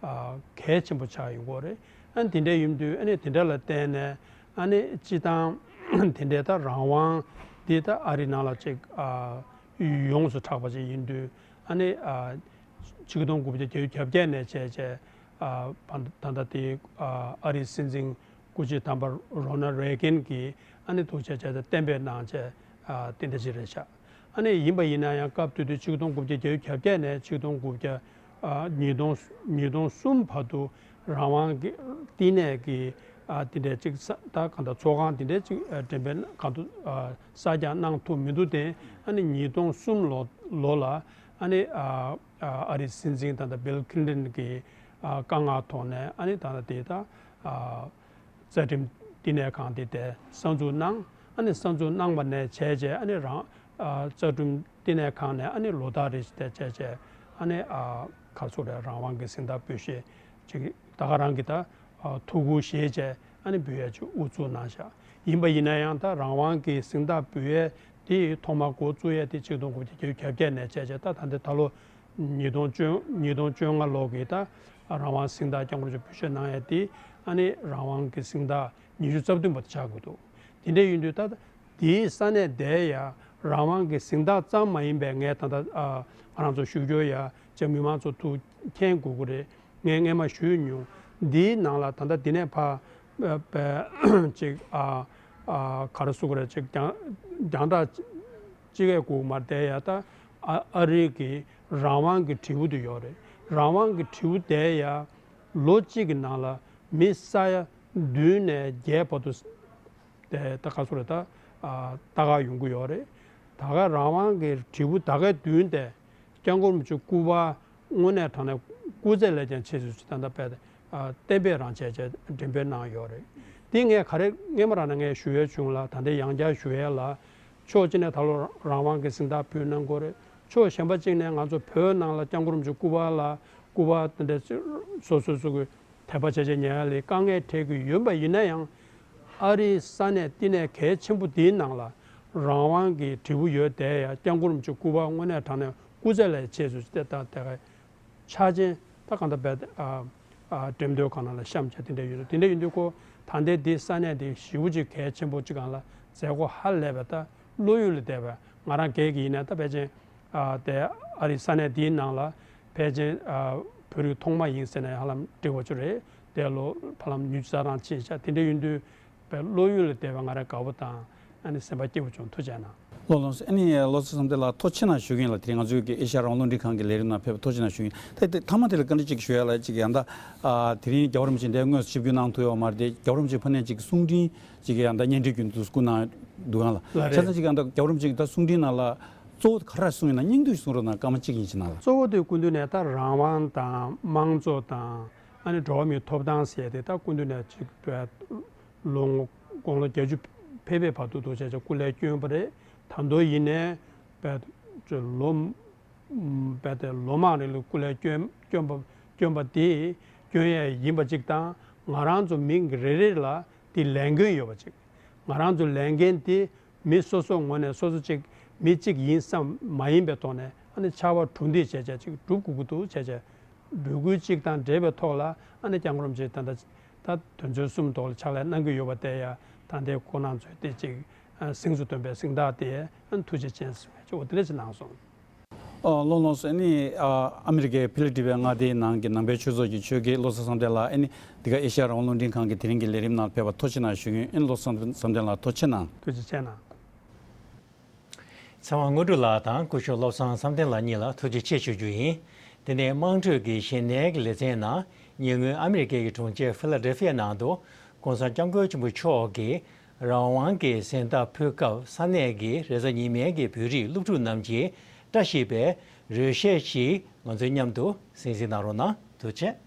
ཨ་གལ་ཆེན་པོ་ཆགས་ཡོང་གི་ཡོད་རེད། ཨ་ནི་དེ་འདྲ་ཡིན་དུས་ཨ་ནི་དེ་འདྲ་ལ་བརྟེན་ནས་ཨ་ནི་སྤྱི་བཏང་དེ་འདྲའི་ད་རང་དབང་འདི་ད་ཨ་རི་ནང་ལ་ཅིག་ཨ་ཡོངས་སུ་གྲགས་པ་ཅིག་ཡིན་དུས། ཨ་ནི་ཨ་ཆིག་སྟོང་དགུ་བརྒྱ་བརྒྱད་ཅུ་གྱ་བརྒྱད་ནས་བྱས་བྱས་ཨ་ད་ལྟ་དེ་ཨ་ཨ་རིའི་སྲིད་འཛིན་སྐུ་ཕྱྭ་དམ་པ་རོ་ན་རེ་གན་གྱིས་ཨ་ནི་འདུག་བྱས་བྱས་ཏེ་གཏན་འབེབས་གནང་བྱས་ཨ་དེ་འདྲ་ཅིག་རེད་ཤག་ཨ་ནི་ཡིན་པ་ཡིན་ན་ཡང་སྐབས་དེ་དུས་ཆིག་སྟོང་དགུ་བརྒྱ་བརྒྱད་ཅུ་གྱ་བརྒྱད་ནས་ཆིག་སྟོང་དགུ་བརྒྱ་ཨ་ཉིས་སྟོང་ཉིས་སྟོང་གསུམ་བར་དུ་རང་དབང་གི་བསྟི་གནས་ཀྱི་ཨ་དེ་འདྲའི་ཅིག་ས་ད་གང་ལྟར་ཚོགས་ཁང་དེ་འདྲའི་ཅིག་ཨ་འགྲེམས་སྤེལ་གང་དུ་ཨ་གསར་རྒྱག་གནང་ཐུབ་མི་འདུག་སྟེ། ཨ་ནི་ཉིས་སྟོང་གསུམ་ལོ་ལོ་ལ་ཨ་ནི་ཨ་ཨ་རིའི་སྲིད་འཛིན་ད་ལྟ་བིལ་ཁི་ལིན་ཊོན་གྱི་ཨ་བཀའ་མངགས་ཐོག་ནས་ཨ་ནི་ད་ལྟ་དེ་ད་ཨ་རྩ་ཁྲིམས་བསྟི་གནས་ཁང་དེ་དེ་གསར་འཛུགས་གནང་། ཨ་ནི་གསར་འཛུགས་གནང་བ་ནས་བྱས་རྗེས་ཨ་ནི་རང་ཨ་རྩ་ཁྲིམས་བསྟི་གནས་ཁང་ནས་ཨ་ནི་ལོ་ལྟར་རེ་བཞིན་དེ་བྱས་རྗེས་ཨ་ནི་ཨ་ག་རེ་ཟེར་དགོས་རེད། རང་དབང་གི་གཟེངས་རྟགས་འབུལ་བཞེས་ཅིག་ད་ག་རང་གི་ད་ཨ་ཐུགས་ཁུར་བཞེས་རྗེས་ཨ་ནི་འབུལ་ཡ་ཅིག་དབུ་བཙུགས་གནང་ཤག་ཡིན་པ་ཡིན་ན་ཡང་ད་རང་དབང་གི་གཟེངས་རྟགས་འབུལ་ཡས་དེ་ཐོག་མར་འགོ་བཙུགས་ཡས་དེ་ཆིག་སྟོང་དགུ་བརྒྱ་བརྒྱད་ཅུ་གྱ་བརྒྱད་ནས་བྱས་རྗེས་ད་ད་ལྟ་ད་ལོ་ཉིས་སྟོང་བཅོ་ཉིས་སྟོང་བཅོ་ལྔ་ལོ་གི་ད་རང་དབང་གཟེངས་རྟགས་སྐྱབས་མགོན་རིན་པོ་ཆེ་འབུལ་བཞེས་གནང་ཡས་དེ་ཨ་ནི་རང་དབང་གི་གཟེངས་རྟགས་ཉི་ཤུ་རྩ་བདུན་པ་དེ་ཆགས་དགོས་འདུག་དེ་འདྲ་ཡིན་དུས་ད་དེའི་ས་གནས་དེ་ཡ་རང་དབང་གི་གཟེངས་རྟགས་ཙམ་མ་ཡིན་པའི་ངས་ད་ལྟ་ཨ་ང་རང་ཚོ་ཞུ་རྒྱུ་ཡ་ཅིག་མི་མང་ཚོ་ཐུགས་མཁྱེན་དགོས་ཀྱི་རེད། ངས་སྔས་མ་ཞུས་མྱོང་། འདིའི་ནང་ལ་ད་ལྟ་འདི་ནས་ཕར་པ་ཅིག་ཨ་ཨ་ག་རེ་ཟེར་དགོས་རེད། ཅིག་རྒྱང་རྒྱང་གྲགས་ཅིག་གི་སྒུག་མ་བསྡད་ཡ། ད་ཨ་ཨ་རི་གི་རང་དབང་གི་དྲིལ་བུ་དེ་ཡོད་རེད། རང་དབང་གི་དྲིལ་བུ་དེ་ཡ་ལོ་གཅིག་གི་ནང་ལ་མི་ས་ཡ་བདུན་ནས་བརྒྱད་བར་དུ་དེ་ད་ག་ཚོད་རེད། ད་ཨ་ལྟ་ག་ཡོང་གི་ཡོད་རེད། ད་ག་རང་དབང་གི་དྲིལ་བུ་ད་གའི་མདུན་དེ་སྐྱབས་མགོན་རིན་པོ་ཆེ་སྐུ་པར་དངོས་གནས་དྲང་གནས་སྐུ་ཚེ་ལས་ཀྱང་ཆེ་ཤོས་ཅིག་ད་ལྟ་དཔེ་ཨ་གཏན་འབེབས་རང་བྱས་བྱས་འགྲེམས་སྤེལ་གནང་ཡོད་རེད། དེ་ངས་ག་རེ་སྔས་མ་རང་ནས་ངས་ཞུ་ཡས་བྱུང་ལ། ད་ལྟ་ཡང་བསྐྱར་ཞུ་ཡས་ལ། ཕྱོགས་གཅིག་ནས་ད་ལོ་རང་དབང་གི་གཟེངས་རྟགས་ཕུལ་གནང་དགོས་རེད། ཕྱོགས་གཞན་པ་གཅིག་ནས་ང་ཚོ་བོད་ནང་ལ་སྐྱབས་མགོན་རིན་པོ་ཆེ་སྐུ་པར་ལ་ སྐུ་པར་དེ་འདྲ་སོ་སོ་སོ་གི་དད་པ་བྱས་བྱས་ཉར་ཡ་ལ་དཀའ་ངལ་འཕྲད་ཀྱི་ཡོད་པ་ཡིན་ན་ཡང་། ཨ་རིའི་ས་གནས་བསྟི་གནས་གལ་ཆེན་པོ་འདིའི་ནང་ལ་རང་དབང་གི་འབྲས་བུ་ཡོད་བསྡད་ཡ། སྐྱབས་མགོན་རིན་པོ་ཆེ་སྐུ་པར་དངོས་གནས་དྲང་གནས་སྐུ་ཚེ་ལ་ཆེད་དུ་དེ་དང་དེ་ག་ཆ་ཅན་ད་གང་ལྟར་བས་ཨ་ཨ་འགྲེམས་སྟོན་ཁང་ནང་ལ་བཤམས་བྱས་དེ་འདྲ་ཡོད་རེད། དེ་འདྲ་ཡིན་དུས་ཁོ་ད་ལྟའི་འདི་ས་གནས་འདི་ཞེ་པོ་ཅིག་གལ་ཆེན་པོ་ཅིག་སྒང་ལ་མཛད་སྒོ་ཧ་ལས་པ། ད་བློ་ཡུལ་ལ་བསྡད་པ་ང་རང་སྒེར་གྱི་ཡིན་ན་ད་ཕལ་ཆེར་ཨ་དེ་ཨ་རིའི་ས་གནས་འདིའི་ནང་ལ་ཕལ་ཆེར་ཨ་བོད་རིགས་ཐོག་མ་ཡིན་ཟེར་ན་ཧ་ལམ་འགྲིག་པ་ཅིག་རེད། དེ་ལོ་ཧ་ལམ་ཉི་ཤུ་རྩ་གྲངས་ཕྱིན་ཤག་དེ་འདྲ་ཡིན་དུས་བས་བློ་ཡུལ་ལ་བསྡད་པ་ང་རང་དགའ་པོ་དང་ཨ་ནི་སེམས་པ་སྐྱིད་པོ་བྱུང་། ཐུགས་རྗེ་གནང་། ལགས་ལགས་སོ། ཨ་ནི་བློ་བཟང་བསམ་གཏན་ལགས་ཐུགས་རྗེ་གནང་ཞུ་གི་ཡིན་ལགས། དེ་རིང་ང་ཚོའི་གི་ཨེ་ཤ་ཡ་རང་དབང་རླུང་འཕྲིན་ཁང་གི་ལས་རིམ་ནང་ཕེབས་པ་ཐུགས་རྗེ་གནང་ཞུ་གི་ཡིན། ད་དེ་མཐའ་མ་དེ་ལ་བཀའ་འདྲི་གཅིག་ཞུ་ཡ་ལ་གཅིག་ཡང་ད་ཨ་དེ་རིང་རྒྱལ་བ་རིན་པོ་ཆེ་འདིར་དངོས་སུ་ཆིབས་བསྒྱུར་གནང་ཐུབ་ཡོད་མ་རེད་དེ། རྒྱལ་བ་རིན་པོ་ཆེ་ཕ་ནས་གཅིག་གསུང་འཕྲིན་གཅིག་ཡང་ད་བརྙན་འཕྲིན་བརྒྱུད་དུ་བསྐུར་གནང་འདུག་ཡང་ལ་ལགས་རེད། བྱས་ཙང་གཅིག་ཡང་ད་རྒྱལ་བ་རིན་པོ་ཆེ་གི་ད་གསུང་འཕྲིན་ནང་ལ་གཙོ་བོ་ག་རེ་གསུངས་ཡོད་ན་སྙིང་བསྡུས་ཤིག་གསུང་རོགས་གནང་། སྐར་མ་གཅིག་ཡིན་ཕྱིན་ནང་ལ། གཙོ་བོ་དེ་སྐུ་མདུན་ནས་ད་རང་དབང་དང་དམངས་གཙོ་དང་ཨ་ནི་འགྲོ་བ་མིའི་ཐོབ་ཐང་ཟེར་ཏེ་ད་སྐུ་མདུན་ནས་གཅིག་ལོ་ངོ་དགུང་ལོ་བརྒྱད་ཅུ་ཕེབས་པའི་བར་དུ་འདུག་བྱས་བྱས་སྐུ་ལས་བསྐྱོན་པ་རེད། ད་དུང་ཡིན་ནའི་བས་ལོ་བས་ཏེ་ལོ་མང་རིང་ལ་སྐུ་ལས་བསྐྱོན་བསྐྱོན་པ་བསྐྱོན་པ་དེ་བསྐྱོན་ཡས་ཡིན་པ་གཅིག་དང་། ང་རང་ཚོ་མི་རེ་རེ་ལ་དེ་ལས་འགན་ཡོད་པ་གཅིག་ང་རང་ཚོ་ལས་འགན་དེ་མི་སོ་སོ་ངོས་ནས་སོ་སོ་གཅིག་མི་གཅིག་ཡིན་བསམ་མ་ཡིན་པའི་ཐོག་ནས་ཨ་ནི་ཕྱར་བ་གྲུ་འདེགས་བྱས་བྱས་གཅིག་སྒྲུབ་དགོས་ཀྱི་འདུག་བྱས་བྱས་འབོད་སྐུལ་གཅིག་དང་འབྲེལ་བའི་ཐོག་ལ་ཨ་ནི་སྐྱབས་མགོན་རིན་པོ་ཆེ་ད་ལྟ་ད་དོན་ཚན་གསུམ་ཐོག་ལ་ཕྱག་ལས་གནང་གི་ཡོད་པ་དེ་ཡང་ད་ལྟའི་ཁོང་རྣམ་ཚོས་དེ་གཅིག་གཟེངས་སུ་ཐོན་པའི་གཟེངས་རྟགས་དེ་ཨ་ནི་ཐུགས་རྗེ་ཆེ་ཟེར་བའི་གཅིག་འོ་དེ་འདྲ་ཅིག་གནང་སོང་། ཨོ་ལགས་ལགས་སོ། ཨ་ནི་ཨ་ཨ་མི་རི་ཀའི་ཕི་ལ་ཌེལ་ཕི་ཡ་མངའ་སྡེའི་ནང་གི་ནང་པའི་ཆོས་ཚོགས་ཀྱི་ཆོས་དགེ་བློ་བཟང་བསམ་གཏན་ལགས། ཨ་ནི་འདི་ག་ཨེ་ཤ་ཡ་རང་དབང་རླུང་འཕྲིན་ཁང་གི་དེ་རིང་གི་ལས་རིམ་ནང་ཕེབས་པར་ཐུགས་རྗེ་གནང་ཞུ་གི་ཡིན། ཨ་ནི་བློ་བཟང་བསམ་གཏན་ལགས་ཐུགས་རྗེ་གནང་། ཐུགས་རྗེ་ཆེ་གནང་། ཚེ་དབང་དངོས་གྲུབ་ལགས་དང་སྐུ་ཞབས་བློ་བཟང་བསམ་གཏན་ལགས་གཉིས་ལ་ཐུགས་རྗེ་ཆེ་ཞུ་རྒྱུ་ཡིན། དེ་ནས་དམངས་ཁྲོད་ཀྱི་གཞས་སྣའི་ལེ་ཚན་ནང་ཉེ་སྔོན་ཨ་མི་རི་ཀའི་གྲོང་ཁྱེར་ཕི་ལ་ཌེལ་ཕི་ཡ་ནང་དུ་༸གོང་ས་༸སྐྱབས་མགོན་ཆེན་པོ་མཆོག་གིས་རང་དབང་གི་གཟེངས་རྟགས་ཕུལ་སྐབས་ས་གནས་ཀྱི་རེས་གཟའ་ཉི་མའི་གི་བོད་རིགས་སློབ་ཕྲུག་རྣམས་ཀྱིས་བཀྲ་ཤིས་པའི་རོལ་གཞས་ཤིག་ང་ཚོའི་མཉམ་དུ་གཟིགས་གཟིགས་གནང་རོགས་གནང་། ཐུགས་རྗེ་ཆེ།